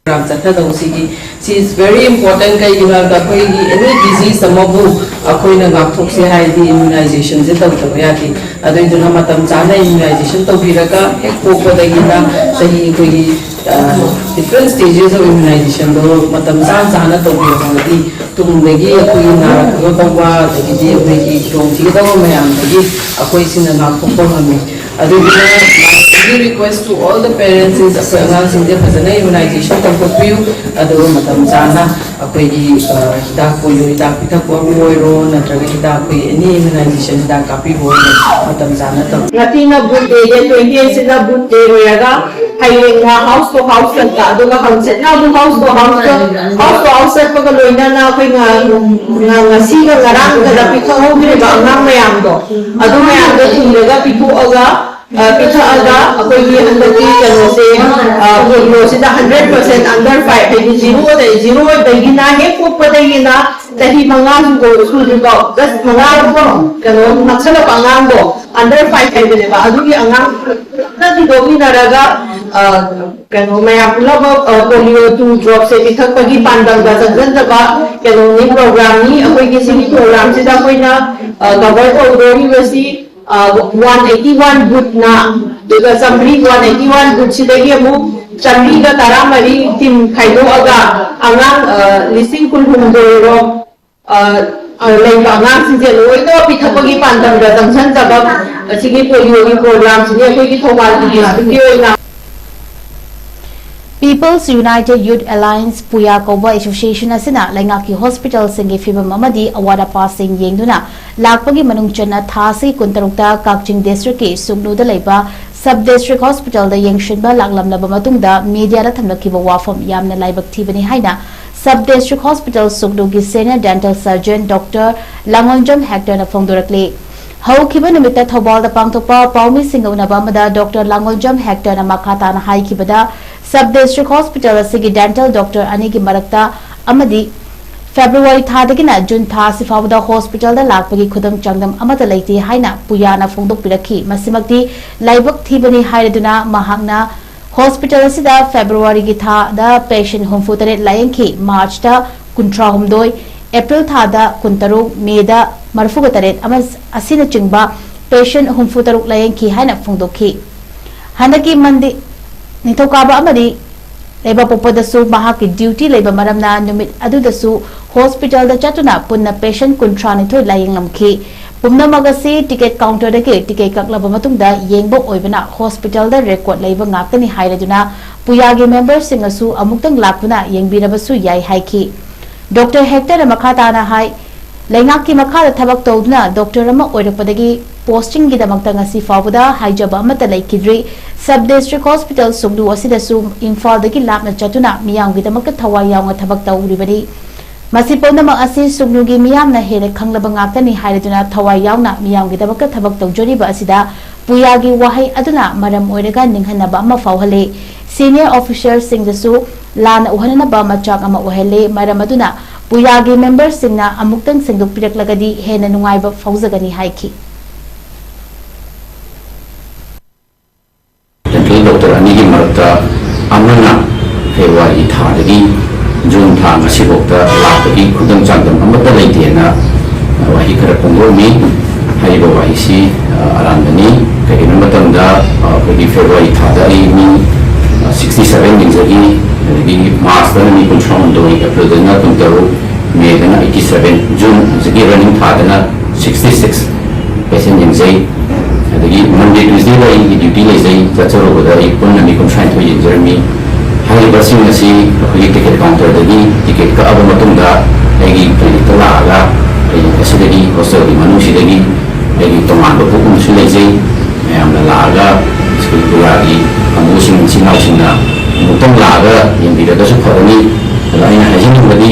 ꯄ꯭ꯔꯣꯒ꯭ꯔꯥꯝ ꯆꯠꯊꯗꯧꯁꯤꯒꯤ ꯁꯤ is very important꯫ ꯀꯩꯒꯤꯅꯣ ꯍꯥꯏꯕꯗ ꯑꯩꯈꯣꯏꯒꯤ ꯑꯦꯅꯤ ꯗꯤꯖꯤꯁ ꯑꯃꯕꯨ ꯑꯩꯈꯣꯏꯅ ꯉꯥꯛꯊꯣꯛꯁꯦ ꯍꯥꯏꯔꯗꯤ ꯏꯝꯌꯨꯅꯥꯏꯖꯦꯁꯟꯁꯦ ꯇꯧꯗꯕ ꯌꯥꯗꯦ꯫ ꯑꯗꯨꯏꯗꯨꯅ ꯃꯇꯝ ꯆꯥꯅ ꯏꯝꯌꯨꯅꯥꯏꯖꯦꯁꯟ ꯇꯧꯕꯤꯔꯒ ꯍꯦꯛ ꯄꯣꯛꯄꯗꯒꯤꯅ ꯆꯍꯤ ꯑꯩꯈꯣꯏꯒꯤ ꯗꯤꯐ꯭ꯔꯦꯟ ꯁ꯭ꯇꯦꯖꯦꯁ ꯑꯣꯐ ꯏꯝꯌꯨꯅꯥꯏꯖꯦꯁꯟꯗꯣ ꯃꯇꯝ ꯆꯥ ꯆꯥꯅ ꯇꯧꯕꯤꯔꯕꯗꯤ ꯇꯨꯡꯗꯒꯤ ꯑꯩꯈꯣꯏꯒꯤ ꯅꯥꯔꯛꯀꯗꯧꯕ ꯑꯗꯒꯤꯗꯤ ꯑꯩꯈꯣꯏꯒꯤ ꯈꯨꯗꯣꯡꯊꯤꯒꯗꯧꯕ ꯃꯌꯥꯝꯗꯒꯤ ꯑꯩꯈꯣꯏꯁꯤꯅ ꯉꯥꯛꯊꯣꯛꯄ ꯉꯝꯃꯤ꯫ ꯑꯗꯨꯗꯨꯅ my request to all the parents is ꯑꯩꯈꯣꯏ ꯑꯉꯥꯡꯁꯤꯡꯁꯦ ꯐꯖꯅ ꯏꯝꯌꯨꯅꯥꯏꯖꯦꯁꯟ ꯇꯧꯊꯣꯛꯄꯤꯌꯨ꯫ ꯑꯗꯨꯒ ꯃꯇꯝ ꯆꯥꯅ ꯑꯩꯈꯣꯏꯒꯤ ꯍꯤꯗꯥꯛ ꯄꯣꯂꯤꯑꯣ ꯍꯤꯗꯥꯛ ꯄꯤꯊꯛꯄꯕꯨ ꯑꯣꯏꯔꯣ, ꯅꯠꯇ꯭ꯔꯒ ꯍꯤꯗꯥꯛ ꯑꯩꯈꯣꯏꯒꯤ ꯑꯦꯅꯤ ꯏꯝꯌꯨꯅꯥꯏꯖꯦꯁꯟ ꯍꯤꯗꯥꯛ ꯀꯥꯞꯄꯤꯕ ꯑꯣꯏꯔꯣ, ꯃꯇꯝ ꯆꯥꯅ ꯇꯧ꯫ ꯉꯁꯤꯅ ꯕꯨꯠ ꯗꯦ, ꯗꯦꯠ ꯇ꯭ꯋꯦꯟꯇꯤ ꯑꯩꯠꯁꯤꯅ ꯕꯨꯠ ꯗꯦ ꯑꯣꯏꯔꯒ ꯍꯌꯦꯡꯅ ꯍꯥꯎꯁ ꯇꯨ ꯍꯥꯎꯁ ꯆꯠꯄ, ꯑꯗꯨꯒ ꯍꯪꯆꯤꯠꯅ ꯑꯃꯨꯛ house two house house two house ꯆꯠꯄꯒ ꯂꯣꯏꯅꯅ ꯑꯩꯈꯣꯏ ꯉ- ꯉ- ꯉꯁꯤꯒ ꯉꯔꯥꯡꯒꯗ ꯄꯤꯊꯣꯛꯍꯧꯗ꯭ꯔꯤꯕ ꯑꯉꯥꯡ ꯃꯌꯥꯝꯗꯣ, ꯑꯗꯨ ꯃꯌꯥꯝꯗꯣ ꯊꯤꯔꯒ ꯄꯤꯊꯣꯛꯑꯒ ꯑ, ꯄꯤꯊꯛꯑꯒ ꯑꯩꯈꯣꯏꯒꯤ ꯍꯟꯗꯛꯀꯤ ꯀꯩꯅꯣꯁꯦ, ꯑ, ꯄꯣꯂꯤꯑꯣꯁꯤꯗ ꯍꯟꯗ꯭ꯔꯦꯠ ꯄꯥꯔꯁꯦꯟ ꯑꯟꯗꯔ ꯐꯥꯏꯚ ꯍꯥꯏꯗꯤ ꯖꯤꯔꯣꯗ ꯖꯤꯔꯣꯗꯒꯤꯅ ꯍꯦꯛ ꯄꯣꯛꯄꯗꯒꯤꯅ ꯆꯍꯤ ꯃꯉꯥ ꯁꯨꯗ꯭ꯔꯤꯐꯥꯎ ꯖꯁ ꯃꯉꯥ ꯀꯩꯅꯣ ꯅꯛꯁꯜꯂꯛꯄ ꯑꯉꯥꯡꯗꯣ ꯑꯟꯗꯔ ꯐꯥꯏꯚ ꯍꯥꯏꯕꯅꯦꯕ꯫ ꯑꯗꯨꯒꯤ ꯑꯉꯥꯡ ꯄꯨꯂꯞꯅ ꯊꯤꯗꯣꯛꯃꯤꯟꯅꯔꯒ, ꯑ, ꯀꯩꯅꯣ ꯃꯌꯥꯝ ꯄꯨꯂꯞ, ꯑ, ꯄꯣꯂꯤꯑꯣ ꯇꯨ ꯗ꯭ꯔꯣꯞꯁꯦ ꯄꯤꯊꯛꯄꯒꯤ ꯄꯥꯟꯗꯝꯗ ꯆꯪꯁꯤꯟꯖꯕ ꯀꯩꯅꯣꯅꯤ, ꯄ꯭ꯔꯣꯒ꯭ꯔꯥꯝꯅꯤ꯫ ꯑꯩꯈꯣꯏꯒꯤ ꯁꯤꯒꯤ ꯄ꯭ꯔꯣꯒ꯭ꯔꯥꯝꯁꯤꯗ ꯑꯩꯈꯣꯏꯅ, ꯑ, ꯀꯚꯔ ꯇꯧꯗꯣꯔꯤꯕꯁꯤ ꯋꯥꯟ ꯑꯩꯠꯇꯤ ꯋꯥꯟ ꯕꯨꯠꯅ, ꯑꯗꯨꯒ ꯆꯥꯃꯔꯤ, ꯋꯥꯟ ꯑꯩꯠꯇꯤ ꯋꯥꯟ ꯕꯨꯠꯁꯤꯗꯒꯤ ꯑꯃꯨꯛ ꯆꯥꯃꯔꯤꯒ ꯇꯔꯥꯃꯔꯤ ꯇꯤꯝ ꯈꯥꯏꯗꯣꯛꯑꯒ ꯑꯉꯥꯡ, ꯑ, ꯂꯤꯁꯤꯡ ꯀꯨꯟꯍꯨꯝꯗꯣꯏ ꯔꯣꯝ, ꯑ, ꯑ, ꯂꯩꯕ ꯑꯉꯥꯡꯁꯤꯡꯁꯦ ꯂꯣꯏꯅ ꯄꯤꯊꯛꯄꯒꯤ ꯄꯥꯟꯗꯝꯗ ꯆꯪꯁꯤꯟꯖꯕ ꯑꯁꯤꯒꯤ ꯄꯣꯂꯤꯑꯣꯒꯤ ꯄ꯭ꯔꯣꯒ꯭ꯔꯥꯝꯁꯤꯅꯤ ꯑꯩꯈꯣꯏꯒꯤ ꯊꯧꯕꯥꯜꯒꯤ ꯗꯤꯁꯇ꯭ꯔꯤꯛꯀꯤ ꯑꯣꯏꯅ꯫ People's United Youth Alliance, ꯄꯨꯌꯥ ꯀꯧꯕ ꯑꯦꯁꯣꯁꯤꯌꯦꯁꯟ ꯑꯁꯤꯅ ꯂꯩꯉꯥꯛꯀꯤ ꯍꯣꯁꯄꯤꯇꯥꯜꯁꯤꯡꯒꯤ ꯐꯤꯕꯝ ꯑꯃꯗꯤ ꯑꯋꯥꯠ ꯑꯄꯥꯁꯤꯡ ꯌꯦꯡꯗꯨꯅ ꯂꯥꯛꯄꯒꯤ ꯃꯅꯨꯡ ꯆꯟꯅ ꯊꯥ ꯑꯁꯤꯒꯤ ꯀꯨꯟꯇꯔꯨꯛꯇ ꯀꯛꯆꯤꯡ ꯗꯤꯁꯇ꯭ꯔꯤꯛꯀꯤ ꯁꯨꯛꯅꯨꯗ ꯂꯩꯕ ꯁꯕ ꯗꯤꯁꯇ꯭ꯔꯤꯛ ꯍꯣꯁꯄꯤꯇꯥꯜꯗ ꯌꯦꯡꯁꯤꯟꯕ ꯂꯥꯛꯂꯝꯂꯕ ꯃꯇꯨꯡꯗ ꯃꯤꯗꯤꯌꯥꯗ ꯊꯝꯂꯛꯈꯤꯕ ꯋꯥꯐꯝ ꯌꯥꯝꯅ ꯂꯥꯏꯕꯛ ꯊꯤꯕꯅꯤ ꯍꯥꯏꯅ ꯁꯕ ꯗꯤꯁꯇ꯭ꯔꯤꯛ ꯍꯣꯁꯄꯤꯇꯥꯜ ꯁꯨꯛꯅꯨꯒꯤ senior dental surgeon doctor Langoljam ꯍꯦꯛꯇꯔꯅ ꯐꯣꯡꯗꯣꯔꯛꯂꯤ꯫ ꯍꯧꯈꯤꯕ ꯅꯨꯃꯤꯠꯇ ꯊꯧꯕꯥꯜꯗ ꯄꯥꯡꯊꯣꯛꯄ ꯄꯥꯎꯃꯤꯁꯤꯡꯒ ꯎꯅꯕ ꯑꯃꯗ ꯗꯣꯛꯇꯔ ꯂꯥꯡꯉꯣꯜꯖꯝ ꯍꯦꯛꯇꯔꯅ ꯃꯈꯥ ꯇꯥꯅ ꯍꯥꯏꯈꯤꯕꯗ, ꯁꯕ ꯗꯤꯁꯇ꯭ꯔꯤꯛ ꯍꯣꯁꯄꯤꯇꯥꯜ ꯑꯁꯤꯒꯤ ꯗꯦꯟꯇꯦꯜ ꯗꯣꯛꯇꯔ ꯑꯅꯤꯒꯤ ꯃꯔꯛꯇ ꯑꯃꯗꯤ ꯐꯦꯕ꯭ꯔꯨꯋꯥꯔꯤ ꯊꯥꯗꯒꯤꯅ ꯖꯨꯟ ꯊꯥ ꯑꯁꯤ ꯐꯥꯎꯕꯗ ꯍꯣꯁꯄꯤꯇꯥꯜꯗ ꯂꯥꯛꯄꯒꯤ ꯈꯨꯗꯝ ꯆꯥꯡꯗꯝ ꯑꯃꯠꯇ ꯂꯩꯇꯦ ꯍꯥꯏꯅ ꯄꯨꯌꯥꯅ ꯐꯣꯡꯗꯣꯛꯄꯤꯔꯛꯈꯤ꯫ ꯃꯁꯤꯃꯛꯇꯤ ꯂꯥꯏꯕꯛ ꯊꯤꯕꯅꯤ ꯍꯥꯏꯔꯗꯨꯅ ꯃꯍꯥꯛꯅ ꯍꯣꯁꯄꯤꯇꯥꯜ ꯑꯁꯤꯗ ꯐꯦꯕ꯭ꯔꯨꯋꯥꯔꯤꯒꯤ ꯊꯥꯗ ꯄꯦꯁꯦꯟ ꯍꯨꯝꯐꯨ ꯇꯔꯦꯠ ꯂꯥꯌꯦꯡꯈꯤ, ꯃꯥꯔꯆꯇ ꯀꯨꯟꯊ꯭ꯔꯥ ꯍꯨꯝꯗꯣꯏ, ꯑꯦꯄ꯭ꯔꯤꯜ ꯊꯥꯗ ꯀꯨꯟ ꯇꯔꯨꯛ, ꯃꯦꯗ ꯃꯔꯤꯐꯨꯒ ꯇꯔꯦꯠ ꯑꯃ ꯑꯁꯤꯅꯆꯤꯡꯕ ꯄꯦꯁꯦꯟ ꯍꯨꯝꯐꯨ ꯇꯔꯨꯛ ꯂꯥꯌꯦꯡꯈꯤ ꯍꯥꯏꯅ ꯐꯣꯡꯗꯣꯛꯈꯤ꯫ ꯍꯟꯗꯛꯀꯤ ꯃꯟꯗꯤ ꯅꯤꯡꯊꯧꯀꯥꯕ ꯑꯃꯗꯤ ꯂꯩꯕꯥꯛꯄꯣꯛꯄꯗꯁꯨ ꯃꯍꯥꯛꯀꯤ ꯗ꯭ꯌꯨꯇꯤ ꯂꯩꯕ ꯃꯔꯝꯅ ꯅꯨꯃꯤꯠ ꯑꯗꯨꯗꯁꯨ ꯍꯣꯁꯄꯤꯇꯥꯜꯗ ꯆꯠꯇꯨꯅ ꯄꯨꯟꯅ ꯄꯦꯁꯦꯟ ꯀꯨꯟꯊ꯭ꯔꯥ ꯅꯤꯊꯣꯏ ꯂꯥꯌꯦꯡꯂꯝꯈꯤ꯫ ꯄꯨꯝꯅꯃꯛ ꯑꯁꯤ ꯇꯤꯀꯦꯠ ꯀꯥꯎꯟꯇꯔꯗꯒꯤ ꯇꯤꯀꯦꯠ ꯀꯛꯂꯕ ꯃꯇꯨꯡꯗ ꯌꯦꯡꯕ ꯑꯣꯏꯕꯅ ꯍꯣꯁꯄꯤꯇꯥꯜꯗ ꯔꯦꯀꯣꯔꯗ ꯂꯩꯕ ꯉꯥꯛꯇꯅꯤ ꯍꯥꯏꯔꯗꯨꯅ ꯄꯨꯌꯥꯒꯤ ꯃꯦꯝꯕꯔꯁꯤꯡꯅꯁꯨ ꯑꯃꯨꯛꯇꯪ ꯂꯥꯛꯇꯨꯅ ꯌꯦꯡꯕꯤꯔꯕꯁꯨ ꯌꯥꯏ ꯍꯥꯏꯈꯤ꯫ ꯗꯣꯛꯇꯔ ꯍꯦꯛꯇꯔꯅ ꯃꯈꯥ ꯇꯥꯅ ꯍꯥꯏ, ꯂꯩꯉꯥꯛꯀꯤ ꯃꯈꯥꯗ ꯊꯕꯛ ꯇꯧꯗꯨꯅ ꯗꯣꯛꯇꯔ ꯑꯃ ꯑꯣꯏꯔꯛꯄꯗꯒꯤ ꯄꯣꯁꯇꯤꯡꯒꯤꯗꯃꯛꯇ ꯉꯁꯤ ꯐꯥꯎꯕꯗ ꯍꯥꯏꯖꯕ ꯑꯃꯠꯇ ꯂꯩꯈꯤꯗ꯭ꯔꯤ꯫ ꯁꯕ ꯗꯤꯁꯇ꯭ꯔꯤꯛ ꯍꯣꯁꯄꯤꯇꯥꯜ ꯁꯨꯡꯅꯨ ꯑꯁꯤꯗꯁꯨ ꯏꯝꯐꯥꯜꯗꯒꯤ ꯂꯥꯞꯅ ꯆꯠꯇꯨꯅ ꯃꯤꯌꯥꯝꯒꯤꯗꯃꯛꯇ ꯊꯋꯥꯏ ꯌꯥꯎꯅ ꯊꯕꯛ ꯇꯧꯔꯤꯕꯅꯤ꯫ ꯃꯁꯤ ꯄꯨꯝꯅꯃꯛ ꯑꯁꯤ ꯁꯨꯡꯅꯨꯒꯤ ꯃꯤꯌꯥꯝꯅ ꯍꯦꯟꯅ ꯈꯪꯂꯕ ꯉꯥꯛꯇꯅꯤ ꯍꯥꯏꯔꯗꯨꯅ ꯊꯋꯥꯏ ꯌꯥꯎꯅ ꯃꯤꯌꯥꯝꯒꯤꯗꯃꯛꯇ ꯊꯕꯛ ꯇꯧꯖꯔꯤꯕ ꯑꯁꯤꯗ ꯄꯨꯌꯥꯒꯤ ꯋꯥꯍꯩ ꯑꯗꯨꯅ ꯃꯔꯝ ꯑꯣꯏꯔꯒ ꯅꯤꯡꯍꯟꯅꯕ ꯑꯃ ꯐꯥꯎꯍꯜꯂꯤ꯫ ꯁꯤꯅꯤꯌꯔ ꯑꯣꯐꯤꯁꯔꯁꯤꯡꯗꯁꯨ ꯂꯥꯟꯅ ꯎꯍꯟꯅꯅꯕ ꯃꯆꯥꯛ ꯑꯃ ꯑꯣꯏꯍꯜꯂꯤ꯫ ꯃꯔꯝ ꯑꯗꯨꯅ ꯄꯨꯌꯥꯒꯤ ꯃꯦꯝꯕꯔꯁꯤꯡꯅ ꯑꯃꯨꯛꯇꯪ ꯁꯦꯡꯗꯣꯛꯄꯤꯔꯛꯂꯒꯗꯤ ꯍꯦꯟꯅ ꯅꯨꯡꯉꯥꯏꯕ ꯐꯥꯎꯖꯒꯅꯤ ꯍꯥꯏꯈꯤ꯫ ꯗꯦꯟꯇꯦꯜ ꯗꯣꯛꯇꯔ ꯑꯅꯤꯒꯤ ꯃꯔꯛꯇ ꯑꯃꯅ ꯐꯦꯕ꯭ꯔꯨꯋꯥꯔꯤ ꯊꯥꯗꯒꯤ ꯖꯨꯟ ꯊꯥ ꯉꯁꯤꯐꯥꯎꯗ ꯂꯥꯛꯄꯒꯤ ꯈꯨꯗꯝ ꯆꯥꯡꯗꯝ ꯑꯃꯠꯇ ꯂꯩꯇꯦꯅ ꯋꯥꯍꯩ ꯈꯔ ꯐꯣꯡꯗꯣꯛꯑꯝꯃꯤ꯫ ꯍꯥꯏꯔꯤꯕ ꯋꯥꯍꯩꯁꯤ, ꯑ, ꯑꯔꯥꯟꯕꯅꯤ꯫ ꯀꯩꯒꯤꯅꯣ ꯍꯥꯏꯕ ꯃꯇꯝꯗ, ꯑ, ꯑꯩꯈꯣꯏꯒꯤ ꯐꯦꯕ꯭ꯔꯨꯋꯥꯔꯤ ꯊꯥꯗ ꯑꯩ ꯃꯤ, ꯑ, sixty seven ꯌꯦꯡꯖꯈꯤ, ꯑꯗꯒꯤ ꯃꯥꯔꯆꯇꯅ ꯃꯤ ꯀꯨꯟꯊ꯭ꯔꯥ ꯍꯨꯝꯗꯣꯏ, ꯑꯦꯄ꯭ꯔꯤꯜꯗꯅ ꯀꯨꯟꯇꯔꯨꯛ, ꯃꯦꯗꯅ eighty seven, ꯖꯨꯟ ꯍꯧꯖꯤꯛꯀꯤ ꯔꯟꯅꯤꯡ ꯊꯥꯗꯅ sixty six ꯄꯦꯁꯦꯟ ꯌꯦꯡꯖꯩ꯫ ꯑꯗꯒꯤ ꯃꯟꯗꯦ, ꯇ꯭ꯌꯨꯁꯗꯦꯗ ꯑꯩꯒꯤ ꯗ꯭ꯌꯨꯇꯤ ꯂꯩꯖꯩ, ꯆꯠꯆꯔꯨꯕꯗ ꯑꯩ ꯄꯨꯟꯅ ꯃꯤ ꯀꯨꯟꯊ꯭ꯔꯥ ꯅꯤꯊꯣꯏ ꯌꯦꯡꯖꯔꯝꯃꯤ꯫ ꯍꯥꯏꯔꯤꯕꯁꯤꯡ ꯑꯁꯤ ꯑꯩꯈꯣꯏꯒꯤ ꯇꯤꯀꯦꯠ ꯀꯥꯎꯟꯇꯔꯗꯒꯤ ꯇꯤꯀꯦꯠ ꯀꯛꯑꯕ ꯃꯇꯨꯡꯗ ꯑꯩꯒꯤ ꯀ꯭ꯂꯤꯅꯤꯛꯇ ꯂꯥꯛꯑꯒ, ꯀ꯭ꯂꯤꯅꯤꯛ ꯑꯁꯤꯗꯒꯤ, ꯍꯣꯁꯇꯦꯜꯒꯤ ꯃꯅꯨꯡꯁꯤꯗꯒꯤ ꯑꯩꯒꯤ ꯇꯣꯉꯥꯟꯕ ꯕꯨꯛ ꯑꯃꯁꯨ ꯂꯩꯖꯩ꯫ ꯃꯌꯥꯝꯅ ꯂꯥꯛꯑꯒ ꯁ꯭ꯀꯨꯜ ꯄꯨꯌꯥꯒꯤ ꯀꯥꯡꯕꯨꯁꯤꯡ, ꯏꯆꯤꯟ ꯏꯅꯥꯎꯁꯤꯡꯅ ꯑꯃꯨꯛꯇꯪ ꯂꯥꯛꯑꯒ ꯌꯦꯡꯕꯤꯔꯒꯁꯨ ꯐꯒꯅꯤ꯫ ꯑꯗꯣ ꯑꯩꯅ ꯍꯥꯏꯖꯅꯤꯡꯕꯗꯤ,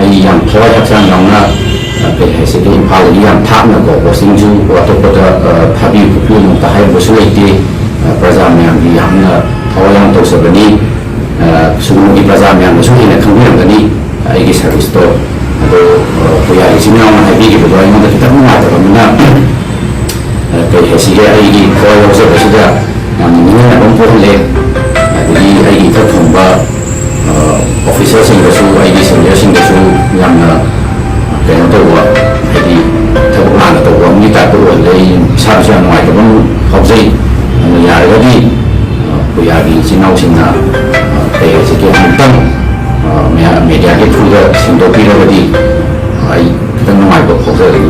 ꯑꯩ ꯌꯥꯝ ꯊꯋꯥꯏ ꯍꯛꯆꯥꯡ ꯌꯥꯎꯅ, ꯑ, ꯀꯩ ꯍꯥꯏꯁꯤꯒꯦ, ꯏꯝꯐꯥꯜꯗꯒꯤ ꯌꯥꯝ ꯊꯥꯞꯅꯀꯣ, ꯄꯣꯁꯇꯤꯡꯁꯨ ꯑꯇꯣꯞꯄꯗ, ꯑ, ꯊꯥꯕꯤꯌꯨ ꯈꯣꯠꯄꯤꯌꯨ ꯑꯃꯨꯛꯇ ꯍꯥꯏꯔꯨꯕꯁꯨ ꯂꯩꯇꯦ꯫ ꯑ, ꯄ꯭ꯔꯖꯥ ꯃꯌꯥꯝꯒꯤ ꯌꯥꯝꯅ ꯊꯋꯥꯏ ꯌꯥꯎꯅ ꯇꯧꯖꯕꯅꯤ꯫ ꯑ, ꯁꯨꯒꯅꯨꯒꯤ ꯄ꯭ꯔꯖꯥ ꯃꯌꯥꯝꯅꯁꯨ ꯍꯦꯟꯅ ꯈꯪꯕꯤꯔꯝꯒꯅꯤ ꯑꯩꯒꯤ ꯁꯥꯔꯚꯤꯁꯇꯣ꯫ ꯑꯗꯣ, ꯑ, ꯄꯨꯌꯥꯒꯤ ꯏꯆꯤꯟ ꯏꯅꯥꯎꯅ ꯍꯥꯏꯕꯤꯈꯤꯕꯗꯣ ꯑꯩꯉꯣꯟꯗ ꯈꯤꯇꯪ ꯅꯨꯡꯉꯥꯏꯇꯕꯅꯤꯅ, ꯑ, ꯀꯩ ꯍꯥꯏꯁꯤꯒꯦ, ꯑꯩꯒꯤ ꯊꯋꯥꯏ ꯌꯥꯎꯖꯕꯁꯤꯗ ꯌꯥꯝꯅ ꯅꯤꯡꯍꯟꯅꯕ ꯑꯃ ꯄꯣꯛꯍꯜꯂꯦ꯫ ꯑꯩꯒꯤ ꯏꯊꯛ ꯊꯣꯡꯕ ꯑꯣꯐꯤꯁꯔꯁꯤꯡꯗꯁꯨ, ꯑꯩꯒꯤ ꯁꯦꯅꯤꯌꯔꯁꯤꯡꯗꯁꯨ ꯌꯥꯝꯅ ꯀꯩꯅꯣ ꯇꯧꯕ, ꯍꯥꯏꯗꯤ ꯊꯕꯛ ꯂꯥꯟꯅ ꯇꯧꯕ ꯑꯃꯒꯤ ꯇꯥꯏꯞꯇ ꯑꯣꯏꯍꯜꯂꯦ꯫ ꯑꯩ ꯏꯁꯥꯗꯁꯨ ꯌꯥꯝ ꯅꯨꯡꯉꯥꯏꯇꯕ ꯑꯃ ꯐꯥꯎꯖꯩ꯫ ꯑꯗꯨꯅ ꯌꯥꯔꯒꯗꯤ ꯑꯩꯈꯣꯏ ꯌꯥꯒꯤ ꯏꯆꯤꯟ ꯏꯅꯥꯎꯁꯤꯡꯅ ꯀꯩ ꯍꯥꯏꯁꯤꯒꯦ, ꯑꯃꯨꯛꯇꯪ ꯃꯦꯗꯤꯌꯥꯒꯤ ꯊ꯭ꯔꯨꯗ ꯁꯦꯡꯗꯣꯛꯄꯤꯔꯒꯗꯤ ꯑꯩ ꯈꯤꯇꯪ ꯅꯨꯡꯉꯥꯏꯕ ꯐꯥꯎꯖꯒꯅꯤ꯫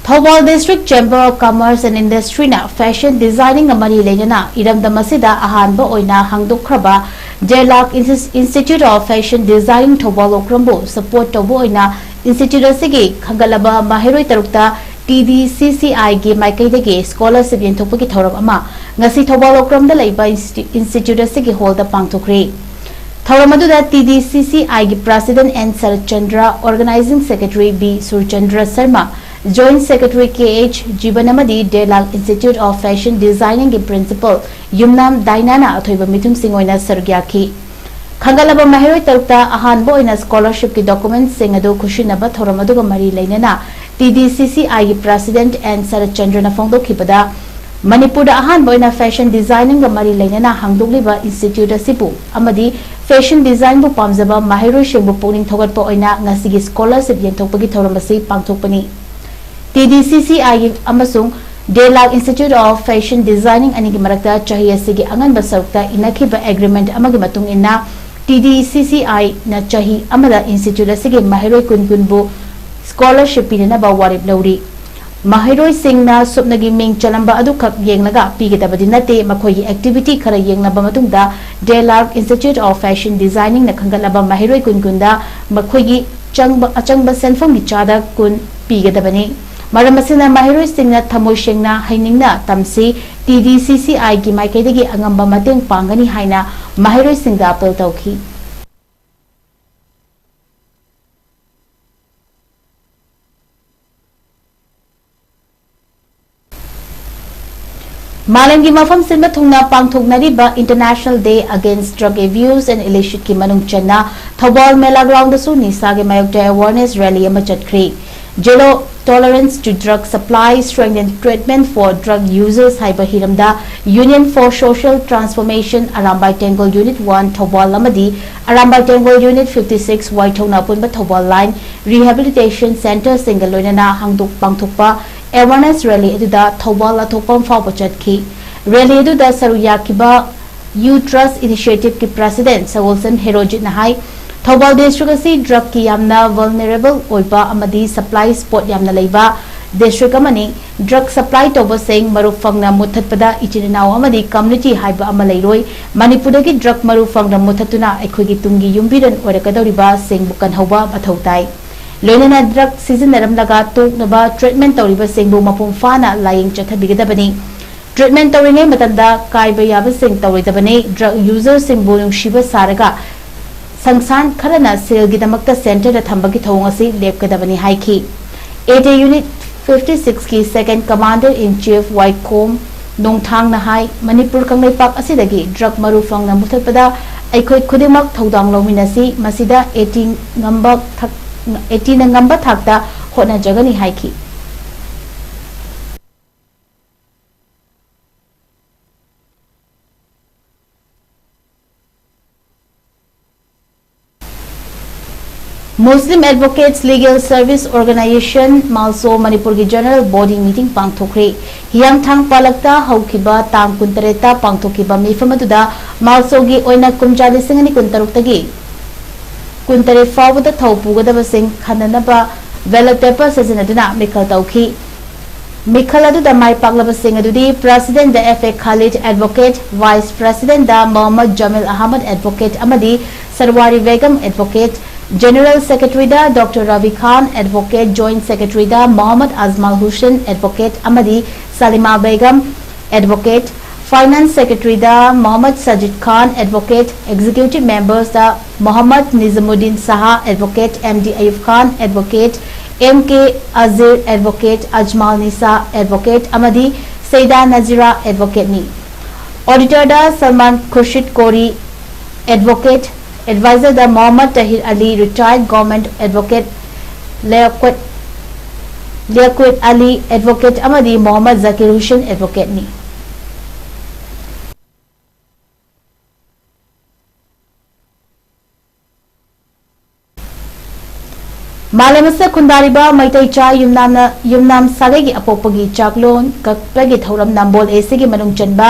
Thoubal District Chamber of Commerce and Industryꯅ fashion designingꯒ ꯃꯔꯤ ꯂꯩꯅꯅ ꯏꯔꯝꯗꯝ ꯑꯁꯤꯗ ꯑꯍꯥꯟꯕ ꯑꯣꯏꯅ ꯍꯥꯡꯗꯣꯛꯈ꯭ꯔꯕ ꯗꯦꯔꯂꯥꯛ Institute of Fashion Designing Thoubal ꯑꯣꯀ꯭ꯔꯝꯕꯨ support ꯇꯧꯕ ꯑꯣꯏꯅ institute ꯑꯁꯤꯒꯤ ꯈꯟꯒꯠꯂꯕ ꯃꯍꯩꯔꯣꯏ ꯇꯔꯨꯛꯇ TDCCIꯒꯤ ꯃꯥꯏꯀꯩꯗꯒꯤ scholarship ꯌꯦꯟꯊꯣꯛꯄꯒꯤ ꯊꯧꯔꯝ ꯑꯃ ꯉꯁꯤ ꯊꯧꯕꯥꯜ ꯑꯣꯀ꯭ꯔꯝꯗ ꯂꯩꯕ institute ꯑꯁꯤꯒꯤ hallꯗ ꯄꯥꯡꯊꯣꯛꯈ꯭ꯔꯦ꯫ ꯊꯧꯔꯝ ꯑꯗꯨꯗ TDCCIꯒꯤ President N Saratchandra, Organizing Secretary B Surchandra Sharma, Joint Secretary K H Jiban ꯑꯃꯗꯤ ꯗꯦꯔꯂꯥꯛ Institute of Fashion Designingꯒꯤ Principal ꯌꯨꯝꯅꯥꯝ ꯗꯥꯏꯅꯥꯅ ꯑꯊꯣꯏꯕ ꯃꯤꯊꯨꯡꯁꯤꯡ ꯑꯣꯏꯅ ꯁꯔꯨꯛ ꯌꯥꯈꯤ꯫ ꯈꯟꯒꯠꯂꯕ ꯃꯍꯩꯔꯣꯏ ꯇꯔꯨꯛꯇ ꯑꯍꯥꯟꯕ ꯑꯣꯏꯅ scholarshipꯀꯤ documentsꯁꯤꯡ ꯑꯗꯨ ꯈꯨꯠꯁꯤꯟꯅꯕ ꯊꯧꯔꯝ ꯑꯗꯨꯒ ꯃꯔꯤ ꯂꯩꯅꯅ TDCCIꯒꯤ President N ꯁꯔꯠꯆꯟꯗ꯭ꯔꯅ ꯐꯣꯡꯗꯣꯛꯈꯤꯕꯗ, ꯃꯅꯤꯄꯨꯔꯗ ꯑꯍꯥꯟꯕ ꯑꯣꯏꯅ fashion designingꯒ ꯃꯔꯤ ꯂꯩꯅꯅ ꯍꯥꯡꯗꯣꯛꯂꯤꯕ institute ꯑꯁꯤꯕꯨ ꯑꯃꯗꯤ fashion designꯕꯨ ꯄꯥꯝꯖꯕ ꯃꯍꯩꯔꯣꯏꯁꯤꯡꯕꯨ ꯄꯨꯛꯅꯤꯡ ꯊꯧꯒꯠꯄ ꯑꯣꯏꯅ ꯉꯁꯤꯒꯤ scholarship ꯌꯦꯟꯊꯣꯛꯄꯒꯤ ꯊꯧꯔꯝ ꯑꯁꯤ ꯄꯥꯡꯊꯣꯛꯄꯅꯤ꯫ TDCCI ꯑꯃꯁꯨꯡ ꯗꯦꯔꯂꯥꯛ Institute of Fashion Designing ꯑꯅꯤꯒꯤ ꯃꯔꯛꯇ ꯆꯍꯤ ꯑꯁꯤꯒꯤ ꯑꯉꯟꯕ ꯁꯔꯨꯛꯇ ꯏꯅꯈꯤꯕ agreement ꯑꯃꯒꯤ ꯃꯇꯨꯡ ꯏꯟꯅ, TDCCIꯅ ꯆꯍꯤ ꯑꯃꯗ institute ꯑꯁꯤꯒꯤ ꯃꯍꯩꯔꯣꯏ ꯀꯨꯟ ꯀꯨꯟꯕꯨ scholarship ꯄꯤꯅꯅꯕ ꯋꯥꯔꯦꯞ ꯂꯧꯔꯤ꯫ ꯃꯍꯩꯔꯣꯏꯁꯤꯡꯅ ꯁꯨꯞꯅꯒꯤ ꯃꯤꯡ ꯆꯜꯂꯝꯕ ꯑꯗꯨꯈꯛ ꯌꯦꯡꯂꯒ ꯄꯤꯒꯗꯕꯗꯤ ꯅꯠꯇꯦ, ꯃꯈꯣꯏꯒꯤ activity ꯈꯔ ꯌꯦꯡꯂꯕ ꯃꯇꯨꯡꯗ ꯗꯦꯔꯂꯥꯛ Institute of Fashion Designingꯅ ꯈꯟꯒꯠꯂꯕ ꯃꯍꯩꯔꯣꯏ ꯀꯨꯟ ꯀꯨꯟꯗ ꯃꯈꯣꯏꯒꯤ ꯆꯪꯕ, ꯑꯆꯪꯕ ꯁꯦꯟꯐꯝꯒꯤ ꯆꯥꯗ ꯀꯨꯟ ꯄꯤꯒꯗꯕꯅꯤ꯫ ꯃꯔꯝ ꯑꯁꯤꯅ ꯃꯍꯩꯔꯣꯏꯁꯤꯡꯅ ꯊꯃꯣꯏ ꯁꯦꯡꯅ ꯍꯩꯅꯤꯡꯅ ꯇꯝꯁꯤ, TDCCIꯒꯤ ꯃꯥꯏꯀꯩꯗꯒꯤ ꯑꯉꯝꯕ ꯃꯇꯦꯡ ꯄꯥꯡꯒꯅꯤ ꯍꯥꯏꯅ ꯃꯍꯩꯔꯣꯏꯁꯤꯡꯗ appeal ꯇꯧꯈꯤ꯫ ꯃꯥꯂꯦꯝꯒꯤ ꯃꯐꯝ ꯁꯤꯟꯕ ꯊꯨꯡꯅ ꯄꯥꯡꯊꯣꯛꯅꯔꯤꯕ International Day Against Drug Abuse and Illicitꯀꯤ ꯃꯅꯨꯡ ꯆꯟꯅ ꯊꯧꯕꯥꯜ ꯃꯦꯂꯥ groundꯗꯁꯨ ꯅꯤꯁꯥꯒꯤ ꯃꯥꯌꯣꯛꯇ awareness rally ꯑꯃ ꯆꯠꯈ꯭ꯔꯤ꯫ Zero Tolerance to Drug Supply, Strengthen Treatment for Drug Users ꯍꯥꯏꯕ ꯍꯤꯔꯝꯗ Union for Social Transformation Arambai ꯇꯦꯡꯒꯣꯜ Unit one Thoubal ꯑꯃꯗꯤ ꯑꯔꯥꯝꯕꯥꯏ ꯇꯦꯡꯒꯣꯜ Unit fifty six ꯋꯥꯏꯊꯧꯅ ꯑꯄꯨꯟꯕ ꯊꯧꯕꯥꯜ Line Rehabilitation Centreꯁꯤꯡꯒ ꯂꯣꯏꯅꯅ ꯍꯥꯡꯗꯣꯛ ꯄꯥꯡꯊꯣꯛꯄ awareness rally ꯑꯗꯨꯗ ꯊꯧꯕꯥꯜ ꯑꯊꯣꯛꯄꯝ ꯐꯥꯎꯕ ꯆꯠꯈꯤ꯫ Rally ꯑꯗꯨꯗ ꯁꯔꯨꯛ ꯌꯥꯈꯤꯕ Youth Trust Initiativeꯀꯤ President ꯁꯒꯣꯜꯁꯦꯝ ꯍꯦꯔꯣꯖꯤꯠꯅ ꯍꯥꯏ, ꯊꯧꯕꯥꯜ district ꯑꯁꯤ drugꯀꯤ ꯌꯥꯝꯅ vulnerable ꯑꯣꯏꯕ ꯑꯃꯗꯤ supply spot ꯌꯥꯝꯅ ꯂꯩꯕ district ꯑꯃꯅꯤ꯫ Drug supply ꯇꯧꯕꯁꯤꯡ ꯃꯔꯨ ꯐꯪꯅ ꯃꯨꯠꯊꯠꯄꯗ ꯏꯆꯤꯟ ꯏꯅꯥꯎ ꯑꯃꯗꯤ community ꯍꯥꯏꯕ ꯑꯃ ꯂꯩꯔꯣꯏ꯫ ꯃꯅꯤꯄꯨꯔꯗꯒꯤ drug ꯃꯔꯨ ꯐꯪꯅ ꯃꯨꯠꯊꯠꯇꯨꯅ ꯑꯩꯈꯣꯏꯒꯤ ꯇꯨꯡꯒꯤ ꯌꯨꯝꯕꯤꯔꯦꯟ ꯑꯣꯏꯔꯛꯀꯗꯧꯔꯤꯕꯁꯤꯡꯕꯨ ꯀꯟꯍꯧꯕ ꯃꯊꯧ ꯇꯥꯏ꯫ ꯂꯣꯏꯅꯅ drug ꯁꯤꯖꯤꯟꯅꯔꯝꯂꯒ ꯇꯣꯛꯅꯕ treatment ꯇꯧꯔꯤꯕꯁꯤꯡꯕꯨ ꯃꯄꯨꯡ ꯐꯥꯅ ꯂꯥꯌꯦꯡ ꯆꯠꯊꯕꯤꯒꯗꯕꯅꯤ꯫ Treatment ꯇꯧꯔꯤꯉꯩ ꯃꯇꯝꯗ ꯀꯥꯏꯕ ꯌꯥꯕꯁꯤꯡ ꯇꯧꯔꯣꯏꯗꯕꯅꯤ꯫ Drug userꯁꯤꯡꯕꯨ ꯅꯨꯡꯁꯤꯕ ꯁꯥꯔꯒ ꯁꯪꯁꯥꯟ ꯈꯔꯅ ꯁꯦꯜꯒꯤꯗꯃꯛꯇ centreꯗ ꯊꯝꯕꯒꯤ ꯊꯧꯑꯣꯡ ꯑꯁꯤ ꯂꯦꯞꯀꯗꯕꯅꯤ ꯍꯥꯏꯈꯤ꯫ AT Unit fifty sixꯀꯤ Second Commander in Chief ꯋꯥꯏꯈꯣꯝ ꯅꯣꯡꯊꯥꯡꯅ ꯍꯥꯏ, ꯃꯅꯤꯄꯨꯔ ꯀꯪꯂꯩꯄꯥꯛ ꯑꯁꯤꯗꯒꯤ drug ꯃꯔꯨ ꯐꯪꯅ ꯃꯨꯊꯠꯄꯗ ꯑꯩꯈꯣꯏ ꯈꯨꯗꯤꯡꯃꯛ ꯊꯧꯗꯥꯡ ꯂꯧꯃꯤꯟꯅꯁꯤ, ꯃꯁꯤꯗ AT ꯉꯝꯕ ꯊꯛ-, ATꯅ ꯉꯝꯕ ꯊꯥꯛꯇ ꯍꯣꯠꯅꯖꯒꯅꯤ ꯍꯥꯏꯈꯤ꯫ Muslim Advocates Legal Service Organization, ꯃꯥꯜꯁꯣ, ꯃꯅꯤꯄꯨꯔꯒꯤ general body meeting ꯄꯥꯡꯊꯣꯛꯈ꯭ꯔꯦ꯫ ꯍꯤꯌꯥꯡꯊꯥꯡ ꯄꯥꯂꯛꯇ ꯍꯧꯈꯤꯕ ꯇꯥꯡ ꯀꯨꯟꯇꯔꯦꯠꯇ ꯄꯥꯡꯊꯣꯛꯈꯤꯕ ꯃꯤꯐꯝ ꯑꯗꯨꯗ ꯃꯥꯜꯁꯣꯒꯤ ꯑꯣꯏꯅ ꯀꯨꯝꯖꯥ ꯂꯤꯁꯤꯡ ꯑꯅꯤ ꯀꯨꯟꯇꯔꯨꯛꯇꯒꯤ ꯀꯨꯟꯇꯔꯦꯠ ꯐꯥꯎꯕꯗ ꯊꯧ ꯄꯨꯒꯗꯕꯁꯤꯡ ꯈꯟꯅꯅꯕ ballot paper ꯁꯤꯖꯤꯟꯅꯗꯨꯅ ꯃꯤꯈꯜ ꯇꯧꯈꯤ꯫ ꯃꯤꯈꯜ ꯑꯗꯨꯗ ꯃꯥꯏ ꯄꯥꯛꯂꯕꯁꯤꯡ ꯑꯗꯨꯗꯤ President the F A Khalid, Advocate, Vice President the Mohammad Jamil Ahmad, Advocate, ꯑꯃꯗꯤ Sarwari Begum, Advocate, General Secretary ꯗ Doctor Ravi Khan, Advocate, Joint Secretary ꯗ Mohammad Ajmal Hussain, Advocate, ꯑꯃꯗꯤ Salima Begum, Advocate, Finance Secretary ꯗ Mohammad Sajid Khan, Advocate, Executive Members ꯗ Mohammad Nizamuddin Saha, Advocate, M D Ayub Khan, Advocate, M K Azir, Advocate, Ajmal Nisa, Advocate, ꯑꯃꯗꯤ Saida Nazira, Advocate ꯅꯤ꯫ Auditor ꯗ Salman Khurshid Kori, Advocate, Advisor ꯗ Mohammad Tahir Ali, Retired Government Advocate, Liaquat ꯂꯤꯌꯥꯀꯨꯠ ꯑꯂꯤ advocate ꯑꯃꯗꯤ ꯃꯣꯍꯝꯃꯗ ꯖꯀꯤꯔ ꯍꯨꯁꯦꯟ advocate ꯅꯤ꯫ ꯃꯥꯂꯦꯝ ꯑꯁꯤꯗ ꯈꯨꯟꯗꯥꯔꯤꯕ ꯃꯩꯇꯩ ꯆꯥ ꯌꯨꯝꯅꯥꯝꯅ, ꯌꯨꯝꯅꯥꯝ ꯁꯥꯒꯩꯒꯤ ꯑꯄꯣꯛꯄꯒꯤ ꯆꯥꯛꯂꯣꯟ ꯀꯛꯄꯒꯤ ꯊꯧꯔꯝ ꯅꯝꯕꯣꯜ A Cꯒꯤ ꯃꯅꯨꯡ ꯆꯟꯕ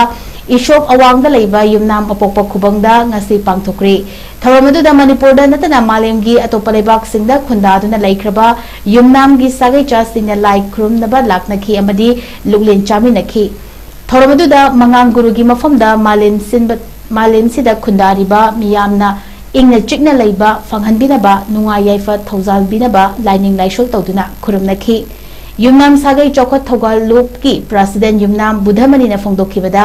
ꯏꯁꯣꯞ ꯑꯋꯥꯡꯗ ꯂꯩꯕ ꯌꯨꯝꯅꯥꯝ ꯑꯄꯣꯛꯄ ꯈꯨꯕꯪꯗ ꯉꯁꯤ ꯄꯥꯡꯊꯣꯛꯈ꯭ꯔꯦ꯫ ꯊꯧꯔꯝ ꯑꯗꯨꯗ ꯃꯅꯤꯄꯨꯔꯗ ꯅꯠꯇꯅ ꯃꯥꯂꯦꯝꯒꯤ ꯑꯇꯣꯞꯄ ꯂꯩꯕꯥꯛꯁꯤꯡꯗ ꯈꯨꯟꯗꯥꯗꯨꯅ ꯂꯩꯈ꯭ꯔꯕ ꯌꯨꯝꯅꯥꯝꯒꯤ ꯁꯥꯒꯩ ꯆꯥꯁꯤꯡꯅ ꯂꯥꯏ ꯈꯨꯔꯨꯝꯅꯕ ꯂꯥꯛꯅꯈꯤ ꯑꯃꯗꯤ ꯂꯨꯛꯂꯦꯟ ꯆꯥꯃꯤꯟꯅꯈꯤ꯫ ꯊꯧꯔꯝ ꯑꯗꯨꯗ ꯃꯉꯥꯡ ꯒꯨꯔꯨꯒꯤ ꯃꯐꯝꯗ ꯃꯥꯂꯦꯝ ꯁꯤꯟꯕ, ꯃꯥꯂꯦꯝꯁꯤꯗ ꯈꯨꯟꯗꯥꯔꯤꯕ ꯃꯤꯌꯥꯝꯅ ꯏꯪꯅ ꯆꯤꯛꯅ ꯂꯩꯕ ꯐꯪꯍꯟꯕꯤꯅꯕ, ꯅꯨꯡꯉꯥꯏ ꯌꯥꯏꯐ ꯊꯧꯖꯥꯜꯕꯤꯅꯕ ꯂꯥꯏꯅꯤꯡ ꯂꯥꯏꯁꯣꯜ ꯇꯧꯗꯨꯅ ꯈꯨꯔꯨꯝꯅꯈꯤ꯫ ꯌꯨꯝꯅꯥꯝ ꯁꯥꯒꯩ ꯆꯥꯎꯈꯠ ꯊꯧꯒꯜ ꯂꯨꯞꯀꯤ president ꯌꯨꯝꯅꯥꯝ ꯕꯨꯙꯃꯅꯤꯅ ꯐꯣꯡꯗꯣꯛꯈꯤꯕꯗ,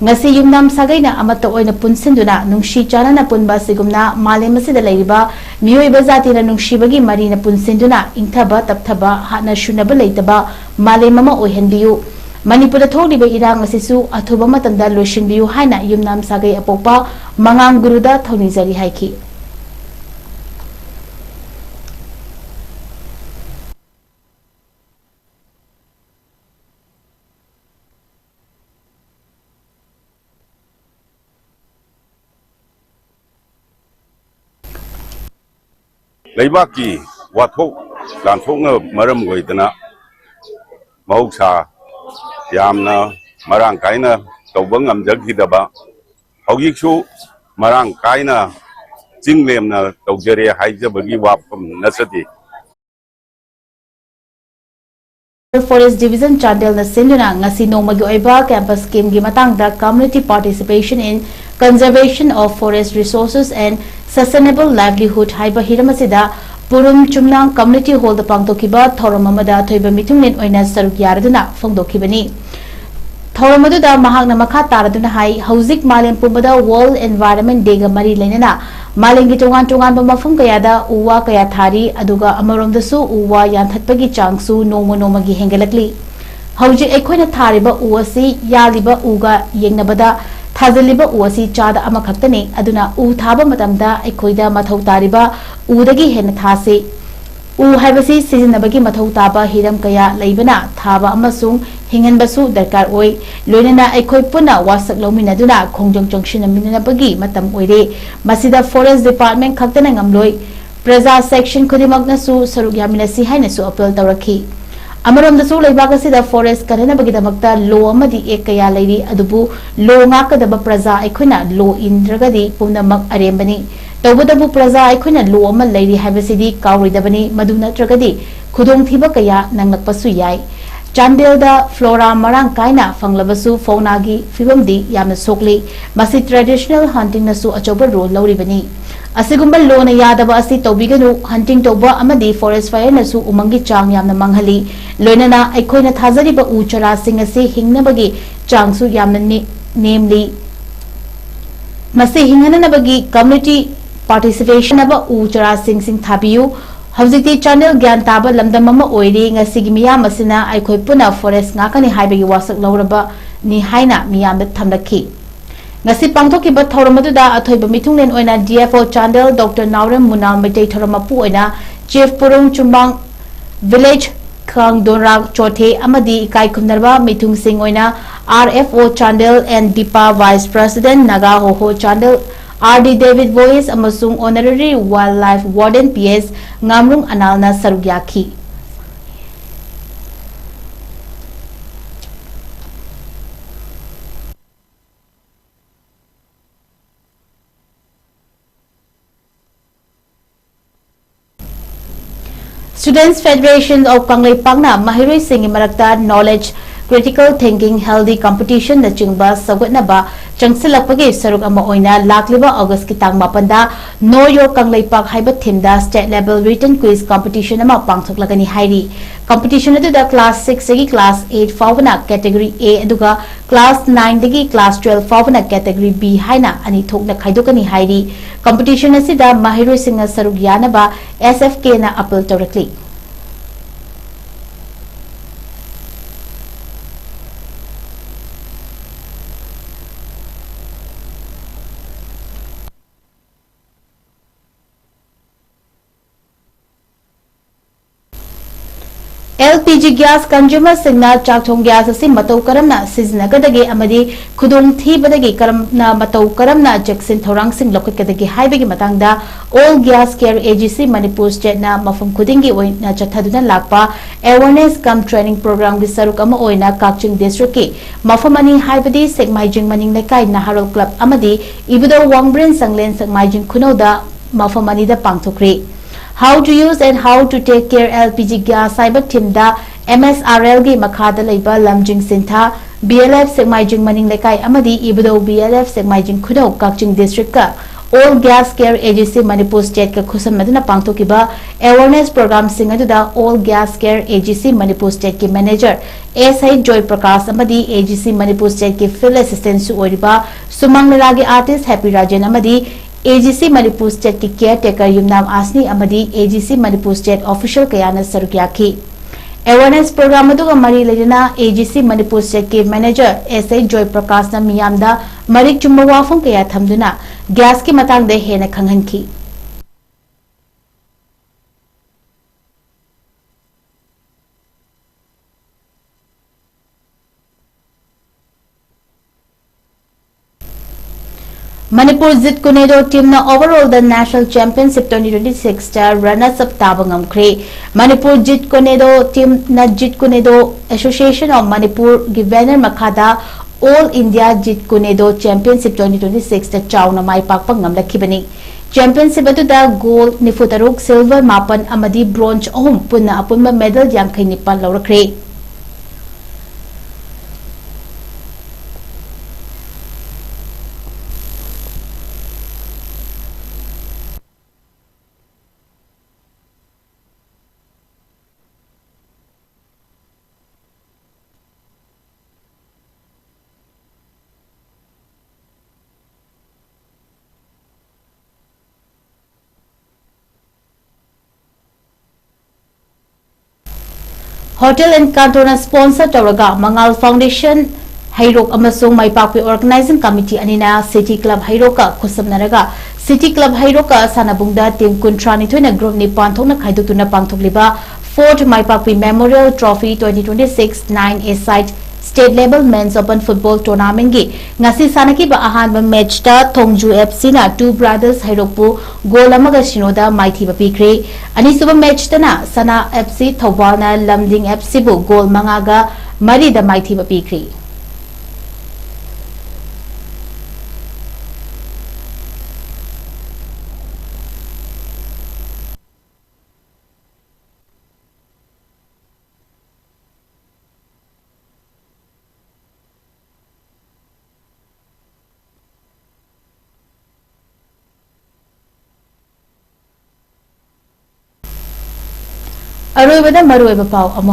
ꯉꯁꯤ ꯌꯨꯝꯅꯥꯝ ꯁꯥꯒꯩꯅ ꯑꯃꯠꯇ ꯑꯣꯏꯅ ꯄꯨꯟꯁꯤꯟꯗꯨꯅ ꯅꯨꯡꯁꯤ ꯆꯥꯟꯅꯅ ꯄꯨꯟꯕ ꯑꯁꯤꯒꯨꯝꯅ ꯃꯥꯂꯦꯝ ꯑꯁꯤꯗ ꯂꯩꯔꯤꯕ ꯃꯤꯑꯣꯏꯕ ꯖꯥꯇꯤꯅ ꯅꯨꯡꯁꯤꯕꯒꯤ ꯃꯔꯤꯅ ꯄꯨꯟꯁꯤꯟꯗꯨꯅ ꯏꯪꯊꯕ ꯇꯞꯊꯕ ꯍꯥꯠꯅ ꯁꯨꯅꯕ ꯂꯩꯇꯕ ꯃꯥꯂꯦꯝ ꯑꯃ ꯑꯣꯏꯍꯟꯕꯤꯌꯨ꯫ ꯃꯅꯤꯄꯨꯔꯗ ꯊꯣꯛꯂꯤꯕ ꯏꯔꯥꯡ ꯑꯁꯤꯁꯨ ꯑꯊꯨꯕ ꯃꯇꯝꯗ ꯂꯣꯏꯁꯤꯟꯕꯤꯌꯨ ꯍꯥꯏꯅ ꯌꯨꯝꯅꯥꯝ ꯁꯥꯒꯩ ꯑꯄꯣꯛꯄ ꯃꯉꯥꯡ ꯒꯨꯔꯨꯗ ꯊꯧꯅꯤꯖꯔꯤ ꯍꯥꯏꯈꯤ꯫ ꯂꯩꯕꯥꯛꯀꯤ ꯋꯥꯊꯣꯛ ꯂꯥꯟꯊꯣꯛꯅ ꯃꯔꯝ ꯑꯣꯏꯗꯅ ꯃꯍꯧꯁꯥ ꯌꯥꯝꯅ ꯃꯔꯥꯡ ꯀꯥꯏꯅ ꯇꯧꯕ ꯉꯝꯖꯈꯤꯗꯕ, ꯍꯧꯖꯤꯛꯁꯨ ꯃꯔꯥꯡ ꯀꯥꯏꯅ ꯆꯤꯡ ꯂꯦꯝꯅ ꯇꯧꯖꯔꯦ ꯍꯥꯏꯖꯕꯒꯤ ꯋꯥꯐꯝ ꯅꯠꯆꯗꯦ꯫ Forest Division ꯆꯥꯟꯗꯦꯜꯅ ꯁꯤꯟꯗꯨꯅ ꯉꯁꯤ ꯅꯣꯡꯃꯒꯤ ꯑꯣꯏꯕ campus campꯀꯤ ꯃꯇꯥꯡꯗ Community Participation in Conservation of Forest Resources and Sustainable Livelihood ꯍꯥꯏꯕ ꯍꯤꯔꯝ ꯑꯁꯤꯗ ꯄꯨꯔꯨꯝ ꯆꯨꯝꯅꯥꯡ community hallꯗ ꯄꯥꯡꯊꯣꯛꯈꯤꯕ ꯊꯧꯔꯝ ꯑꯃꯗ ꯑꯊꯣꯏꯕ ꯃꯤꯊꯨꯡꯂꯦꯟ ꯑꯣꯏꯅ ꯁꯔꯨꯛ ꯌꯥꯔꯗꯨꯅ ꯐꯣꯡꯗꯣꯛꯈꯤꯕꯅꯤ꯫ ꯊꯧꯔꯝ ꯑꯗꯨꯗ ꯃꯍꯥꯛꯅ ꯃꯈꯥ ꯇꯥꯔꯗꯨꯅ ꯍꯥꯏ, ꯍꯧꯖꯤꯛ ꯃꯥꯂꯦꯝ ꯄꯨꯝꯕꯗ World Environment Dayꯒ ꯃꯔꯤ ꯂꯩꯅꯅ ꯃꯥꯂꯦꯝꯒꯤ ꯇꯣꯉꯥꯟ ꯇꯣꯉꯥꯟꯕ ꯃꯐꯝ ꯀꯌꯥꯗ ꯎ ꯋꯥ ꯀꯌꯥ ꯊꯥꯔꯤ, ꯑꯗꯨꯒ ꯑꯃꯔꯣꯝꯗꯁꯨ ꯎ ꯋꯥ ꯌꯥꯟꯊꯠꯄꯒꯤ ꯆꯥꯡꯁꯨ ꯅꯣꯡꯃ ꯅꯣꯡꯃꯒꯤ ꯍꯦꯟꯒꯠꯂꯛꯂꯤ꯫ ꯍꯧꯖꯤꯛ ꯑꯩꯈꯣꯏꯅ ꯊꯥꯔꯤꯕ ꯎ ꯑꯁꯤ ꯌꯥꯜꯂꯤꯕ ꯎꯒ ꯌꯦꯡꯅꯕꯗ ꯊꯥꯖꯤꯜꯂꯤꯕ ꯎ ꯑꯁꯤ ꯆꯥꯗ ꯑꯃꯈꯛꯇꯅꯤ꯫ ꯑꯗꯨꯅ ꯎ ꯊꯥꯕ ꯃꯇꯝꯗ ꯑꯩꯈꯣꯏꯗ ꯃꯊꯧ ꯇꯥꯔꯤꯕ ꯎꯗꯒꯤ ꯍꯦꯟꯅ ꯊꯥꯁꯤ꯫ ꯎ ꯍꯥꯏꯕꯁꯤ ꯁꯤꯖꯤꯟꯅꯕꯒꯤ ꯃꯊꯧ ꯇꯥꯕ ꯍꯤꯔꯝ ꯀꯌꯥ ꯂꯩꯕꯅ ꯊꯥꯕ ꯑꯃꯁꯨꯡ ꯍꯤꯡꯍꯟꯕꯁꯨ ꯗꯔꯀꯥꯔ ꯑꯣꯏ꯫ ꯂꯣꯏꯅꯅ ꯑꯩꯈꯣꯏ ꯄꯨꯟꯅ ꯋꯥꯁꯛ ꯂꯧꯃꯤꯟꯅꯗꯨꯅ ꯈꯣꯡꯖꯪ ꯆꯪꯁꯤꯟꯅꯃꯤꯟꯅꯕꯒꯤ ꯃꯇꯝ ꯑꯣꯏꯔꯦ꯫ ꯃꯁꯤꯗ forest department ꯈꯛꯇꯅ ꯉꯝꯂꯣꯏ꯫ ꯄ꯭ꯔꯖꯥ section ꯈꯨꯗꯤꯡꯃꯛꯅꯁꯨ ꯁꯔꯨꯛ ꯌꯥꯃꯤꯟꯅꯁꯤ ꯍꯥꯏꯅꯁꯨ appeal ꯇꯧꯔꯛꯈꯤ꯫ ꯑꯃꯔꯣꯝꯗꯁꯨ ꯂꯩꯕꯥꯛ ꯑꯁꯤꯗ forest ꯀꯟꯅꯅꯕꯒꯤꯗꯃꯛꯇ law ꯑꯃꯗꯤ act ꯀꯌꯥ ꯂꯩꯔꯤ, ꯑꯗꯨꯕꯨ law ꯉꯥꯛꯀꯗꯕ ꯄ꯭ꯔꯖꯥ ꯑꯩꯈꯣꯏꯅ law ꯏꯟꯗ꯭ꯔꯒꯗꯤ ꯄꯨꯝꯅꯃꯛ ꯑꯔꯦꯝꯕꯅꯤ꯫ ꯇꯧꯕꯇꯕꯨ ꯄ꯭ꯔꯖꯥ ꯑꯩꯈꯣꯏꯅ law ꯑꯃ ꯂꯩꯔꯤ ꯍꯥꯏꯕꯁꯤꯗꯤ ꯀꯥꯎꯔꯣꯏꯗꯕꯅꯤ, ꯃꯗꯨ ꯅꯠꯇ꯭ꯔꯒꯗꯤ ꯈꯨꯗꯣꯡꯊꯤꯕ ꯀꯌꯥ ꯅꯪꯂꯛꯄꯁꯨ ꯌꯥꯏ꯫ ꯆꯥꯟꯗꯦꯜꯗ flora ꯃꯔꯥꯡ ꯀꯥꯏꯅ ꯐꯪꯂꯕꯁꯨ faunaꯒꯤ ꯐꯤꯕꯝꯗꯤ ꯌꯥꯝꯅ ꯁꯣꯛꯂꯤ꯫ ꯃꯁꯤ traditional huntingꯅꯁꯨ ꯑꯆꯧꯕ role ꯂꯧꯔꯤꯕꯅꯤ꯫ ꯑꯁꯤꯒꯨꯝꯕ lawꯅ ꯌꯥꯗꯕ ꯑꯁꯤ ꯇꯧꯕꯤꯒꯅꯨ꯫ Hunting ꯇꯧꯕ ꯑꯃꯗꯤ forest fireꯅꯁꯨ ꯎꯃꯪꯒꯤ ꯆꯥꯡ ꯌꯥꯝꯅ ꯃꯥꯡꯍꯜꯂꯤ꯫ ꯂꯣꯏꯅꯅ ꯑꯩꯈꯣꯏꯅ ꯊꯥꯖꯔꯤꯕ ꯎ ꯆꯥꯔꯥꯁꯤꯡ ꯑꯁꯤ ꯍꯤꯡꯅꯕꯒꯤ ꯆꯥꯡꯁꯨ ꯌꯥꯝꯅ ꯅꯦ-, ꯅꯦꯝꯂꯤ꯫ ꯃꯁꯤ ꯍꯤꯡꯍꯟꯅꯅꯕꯒꯤ community participation ꯑꯣꯏꯕ ꯎ ꯆꯥꯔꯥꯁꯤꯡ ꯊꯥꯕꯤꯌꯨ꯫ ꯍꯧꯖꯤꯛꯇꯤ ꯆꯥꯟꯗꯦꯜ ꯒ꯭ꯌꯥꯟ ꯇꯥꯕ ꯂꯝꯗꯝ ꯑꯃ ꯑꯣꯏꯔꯦ꯫ ꯉꯁꯤꯒꯤ ꯃꯤꯌꯥꯝ ꯑꯁꯤꯅ ꯑꯩꯈꯣꯏ ꯄꯨꯟꯅ forest ꯉꯥꯛꯀꯅꯤ ꯍꯥꯏꯕꯒꯤ ꯋꯥꯁꯛ ꯂꯧꯔꯕꯅꯤ ꯍꯥꯏꯅ ꯃꯤꯌꯥꯝꯗ ꯊꯝꯂꯛꯈꯤ꯫ ꯉꯁꯤ ꯄꯥꯡꯊꯣꯛꯈꯤꯕ ꯊꯧꯔꯝ ꯑꯗꯨꯗ ꯑꯊꯣꯏꯕ ꯃꯤꯊꯨꯡꯂꯦꯟ ꯑꯣꯏꯅ D F O Chandel Doctor ꯅꯥꯎꯔꯦꯝ ꯃꯨꯅꯥꯜ ꯃꯩꯇꯩ ꯊꯧꯔꯝ ꯃꯄꯨ ꯑꯣꯏꯅ Chief ꯄꯨꯔꯨꯡ ꯆꯨꯝꯕꯥꯡ, village ꯈꯥꯡꯗꯣꯟꯔꯥꯛ ꯆꯣꯊꯦ ꯑꯃꯗꯤ ꯏꯀꯥꯏ ꯈꯨꯝꯅꯔꯕ ꯃꯤꯊꯨꯡꯁꯤꯡ ꯑꯣꯏꯅ R F O Chandel N Deepa, Vice President Naga ꯍꯣꯍꯣ Chandel R D David Voice ꯑꯃꯁꯨꯡ Honorary Wildlife Warden P S ꯉꯥꯝꯔꯨꯡ ꯑꯅꯥꯜꯅ ꯁꯔꯨꯛ ꯌꯥꯈꯤ꯫ Students Federation of ꯀꯪꯂꯩꯄꯥꯛꯅ ꯃꯍꯩꯔꯣꯏꯁꯤꯡꯒꯤ ꯃꯔꯛꯇ knowledge, critical thinking, healthy competitionꯅꯆꯤꯡꯕ ꯁꯧꯒꯠꯅꯕ ꯆꯪꯁꯤꯜꯂꯛꯄꯒꯤ ꯁꯔꯨꯛ ꯑꯃ ꯑꯣꯏꯅ ꯂꯥꯛꯂꯤꯕ Augustꯀꯤ ꯇꯥꯡ ꯃꯥꯄꯟꯗ Know Your ꯀꯪꯂꯩꯄꯥꯛ ꯍꯥꯏꯕ themeꯗ state level written quiz competition ꯑꯃ ꯄꯥꯡꯊꯣꯛꯂꯒꯅꯤ ꯍꯥꯏꯔꯤ꯫ Competition ꯑꯗꯨꯗ class sixꯇꯒꯤ class eight ꯐꯥꯎꯕꯅ category A ꯑꯗꯨꯒ class nineꯗꯒꯤ class twelve ꯐꯥꯎꯕꯅ category B ꯍꯥꯏꯅ ꯑꯅꯤ ꯊꯣꯛꯅ ꯈꯥꯏꯗꯣꯛꯀꯅꯤ ꯍꯥꯏꯔꯤ꯫ Competition ꯑꯁꯤꯗ ꯃꯍꯩꯔꯣꯏꯁꯤꯡꯅ ꯁꯔꯨꯛ ꯌꯥꯅꯕ S F Kꯅ appeal ꯇꯧꯔꯛꯂꯤ꯫ ꯑꯦꯜ ꯄꯤ ꯖꯤ ꯒ꯭ꯌꯥꯁ ꯀꯟꯖꯨꯃꯔꯁꯤꯡꯅ ꯆꯥꯛ ꯊꯣꯡ ꯒ꯭ꯌꯥꯁ ꯑꯁꯤ ꯃꯇꯧ ꯀꯔꯝꯅ ꯁꯤꯖꯤꯟꯅꯒꯗꯒꯦ ꯑꯃꯗꯤ ꯈꯨꯗꯣꯡꯊꯤꯕꯗꯒꯤ ꯀꯔꯝꯅ ꯃꯇꯧ ꯀꯔꯝꯅ ꯆꯦꯛꯁꯤꯟ ꯊꯧꯔꯥꯡꯁꯤꯡ ꯂꯧꯈꯠꯀꯗꯒꯦ ꯍꯥꯏꯕꯒꯤ ꯃꯇꯥꯡꯗ All Gas Care A G C Manipur State ꯅ ꯃꯐꯝ ꯈꯨꯗꯤꯡꯒꯤ ꯑꯣꯏꯅ ꯆꯠꯊꯗꯨꯅ ꯂꯥꯛꯄ awareness cum training program ꯒꯤ ꯁꯔꯨꯛ ꯑꯃ ꯑꯣꯏꯅ ꯀꯛꯆꯤꯡ district ꯀꯤ ꯃꯐꯝ ꯑꯅꯤ ꯍꯥꯏꯕꯗꯤ ꯁꯦꯛꯃꯥꯏꯖꯤꯡ ꯃꯅꯤꯡ ꯂꯩꯀꯥꯏ ꯅꯍꯥꯔꯣꯜ club ꯑꯃꯗꯤ ꯏꯕꯨꯙꯧ ꯋꯥꯡꯕ꯭ꯔꯦꯟ ꯁꯪꯂꯦꯟ ꯁꯦꯛꯃꯥꯏꯖꯤꯡ ꯈꯨꯅꯧꯗ ꯃꯐꯝ ꯑꯅꯤꯗ ꯄꯥꯡꯊꯣꯛꯈ꯭ꯔꯤ꯫ How to use and how to take care L P G gas ꯍꯥꯏꯕ theme ꯗ M S R L ꯒꯤ ꯃꯈꯥꯗ ꯂꯩꯕ ꯂꯝꯖꯤꯡ ꯁꯤꯟꯊꯥ, B L F ꯁꯦꯛꯃꯥꯏꯖꯤꯡ ꯃꯅꯤꯡ ꯂꯩꯀꯥꯏ ꯑꯃꯗꯤ ꯏꯕꯨꯙꯧ B L F ꯁꯦꯛꯃꯥꯏꯖꯤꯡ ꯈꯨꯅꯧ ꯀꯛꯆꯤꯡ district ꯀ All Gas Care A G C Manipur State ꯀ ꯈꯨꯠꯁꯝꯅꯗꯨꯅ ꯄꯥꯡꯊꯣꯛꯈꯤꯕ awareness program ꯁꯤꯡ ꯑꯗꯨꯗ All Gas Care A G C Manipur State ꯀꯤ manager S H ꯖꯣꯏ ꯄ꯭ꯔꯀꯥꯁ ꯑꯃꯗꯤ A G C Manipur State ꯀꯤ field assistant ꯁꯨ ꯑꯣꯏꯔꯤꯕ ꯁꯨꯃꯥꯡ ꯂꯤꯂꯥꯒꯤ artist ꯍꯦꯄꯤ ꯔꯥꯖꯦꯟ ꯑꯃꯗꯤ A G C Manipur State ꯀꯤ caretaker ꯌꯨꯝꯅꯥꯝ ꯑꯥꯁꯅꯤ ꯑꯃꯗꯤ A G C Manipur State official ꯀꯌꯥꯅ ꯁꯔꯨꯛ ꯌꯥꯈꯤ꯫ Awareness program ꯑꯗꯨꯒ ꯃꯔꯤ ꯂꯩꯅꯅ A G C Manipur State ꯀꯤ manager S H ꯖꯣꯏ ꯄ꯭ꯔꯀꯥꯁꯅ ꯃꯤꯌꯥꯝꯗ ꯃꯔꯤꯛ ꯆꯨꯝꯕ ꯋꯥꯐꯝ ꯀꯌꯥ ꯊꯝꯗꯨꯅ gas ꯀꯤ ꯃꯇꯥꯡꯗ ꯍꯦꯟꯅ ꯈꯪꯍꯟꯈꯤ꯫ ꯃꯅꯤꯄꯨꯔ ꯖꯤꯠ ꯀꯨꯅꯦꯗꯣ team ꯅ overall ꯗ national championship twenty twenty six ꯇ runners up ꯇꯥꯕ ꯉꯝꯈ꯭ꯔꯦ꯫ ꯃꯅꯤꯄꯨꯔ ꯖꯤꯠ ꯀꯨꯅꯦꯗꯣ team ꯅ Jeet Kune Do Association of Manipur ꯒꯤ banner ꯃꯈꯥꯗ All India Jeet Kune Do Championship twenty twenty six ꯇ ꯆꯥꯎꯅ ꯃꯥꯏ ꯄꯥꯛꯄ ꯉꯝꯂꯛꯈꯤꯕꯅꯤ꯫ Championship ꯑꯗꯨꯗ gold ꯅꯤꯐꯨ ꯇꯔꯨꯛ, silver ꯃꯥꯄꯟ ꯑꯃꯗꯤ bronze ꯑꯍꯨꯝ, ꯄꯨꯟꯅ ꯑꯄꯨꯟꯕ medal ꯌꯥꯡꯈꯩ ꯅꯤꯄꯥꯟ ꯂꯧꯔꯛꯈ꯭ꯔꯦ꯫ Hotel Encanto ꯅ sponsor ꯇꯧꯔꯒ ꯃꯉꯥꯜ Foundation, ꯍꯩꯔꯣꯛ ꯑꯃꯁꯨꯡ ꯃꯥꯏꯄꯥꯛꯄꯤ organizing committee ꯑꯅꯤꯅ City Club ꯍꯩꯔꯣꯛꯀ ꯈꯨꯠꯁꯝꯅꯔꯒ City Club ꯍꯩꯔꯣꯛꯀ ꯁꯥꯟꯅꯕꯨꯡꯗ team ꯀꯨꯟꯊ꯭ꯔꯥ ꯅꯤꯊꯣꯏꯅ group ꯅꯤꯄꯥꯟ ꯊꯣꯛꯅ ꯈꯥꯏꯗꯣꯛꯇꯨꯅ ꯄꯥꯡꯊꯣꯛꯂꯤꯕ Fourth ꯃꯥꯏꯄꯥꯛꯄꯤ Memorial Trophy twenty twenty-six nine A side State Level Men's Open Football Tournamentꯀꯤ ꯉꯁꯤ ꯁꯥꯟꯅꯈꯤꯕ ꯑꯍꯥꯟꯕ ꯃꯦꯆꯇ ꯊꯣꯡꯖꯨ ꯑꯦꯐ ꯁꯤꯅ Two Brothers ꯍꯩꯔꯣꯛꯄꯨ ꯒꯣꯜ ꯑꯃꯒ ꯁꯤꯅꯣꯗ ꯃꯥꯏꯊꯤꯕ ꯄꯤꯈ꯭ꯔꯦ꯫ ꯑꯅꯤꯁꯨꯕ ꯃꯦꯆꯇꯅ ꯁꯅꯥ ꯑꯦꯐ ꯁꯤ ꯊꯧꯕꯥꯜꯅ ꯂꯝꯗꯤꯡ ꯑꯦꯐ ꯁꯤꯕꯨ ꯒꯣꯜ ꯃꯉꯥꯒ ꯃꯔꯤꯗ ꯃꯥꯏꯊꯤꯕ ꯄꯤꯈ꯭ꯔꯦ꯫ ꯑꯔꯣꯏꯕꯗ ꯃꯔꯨꯑꯣꯏꯕ ꯄꯥꯎ ꯑꯃꯨꯛ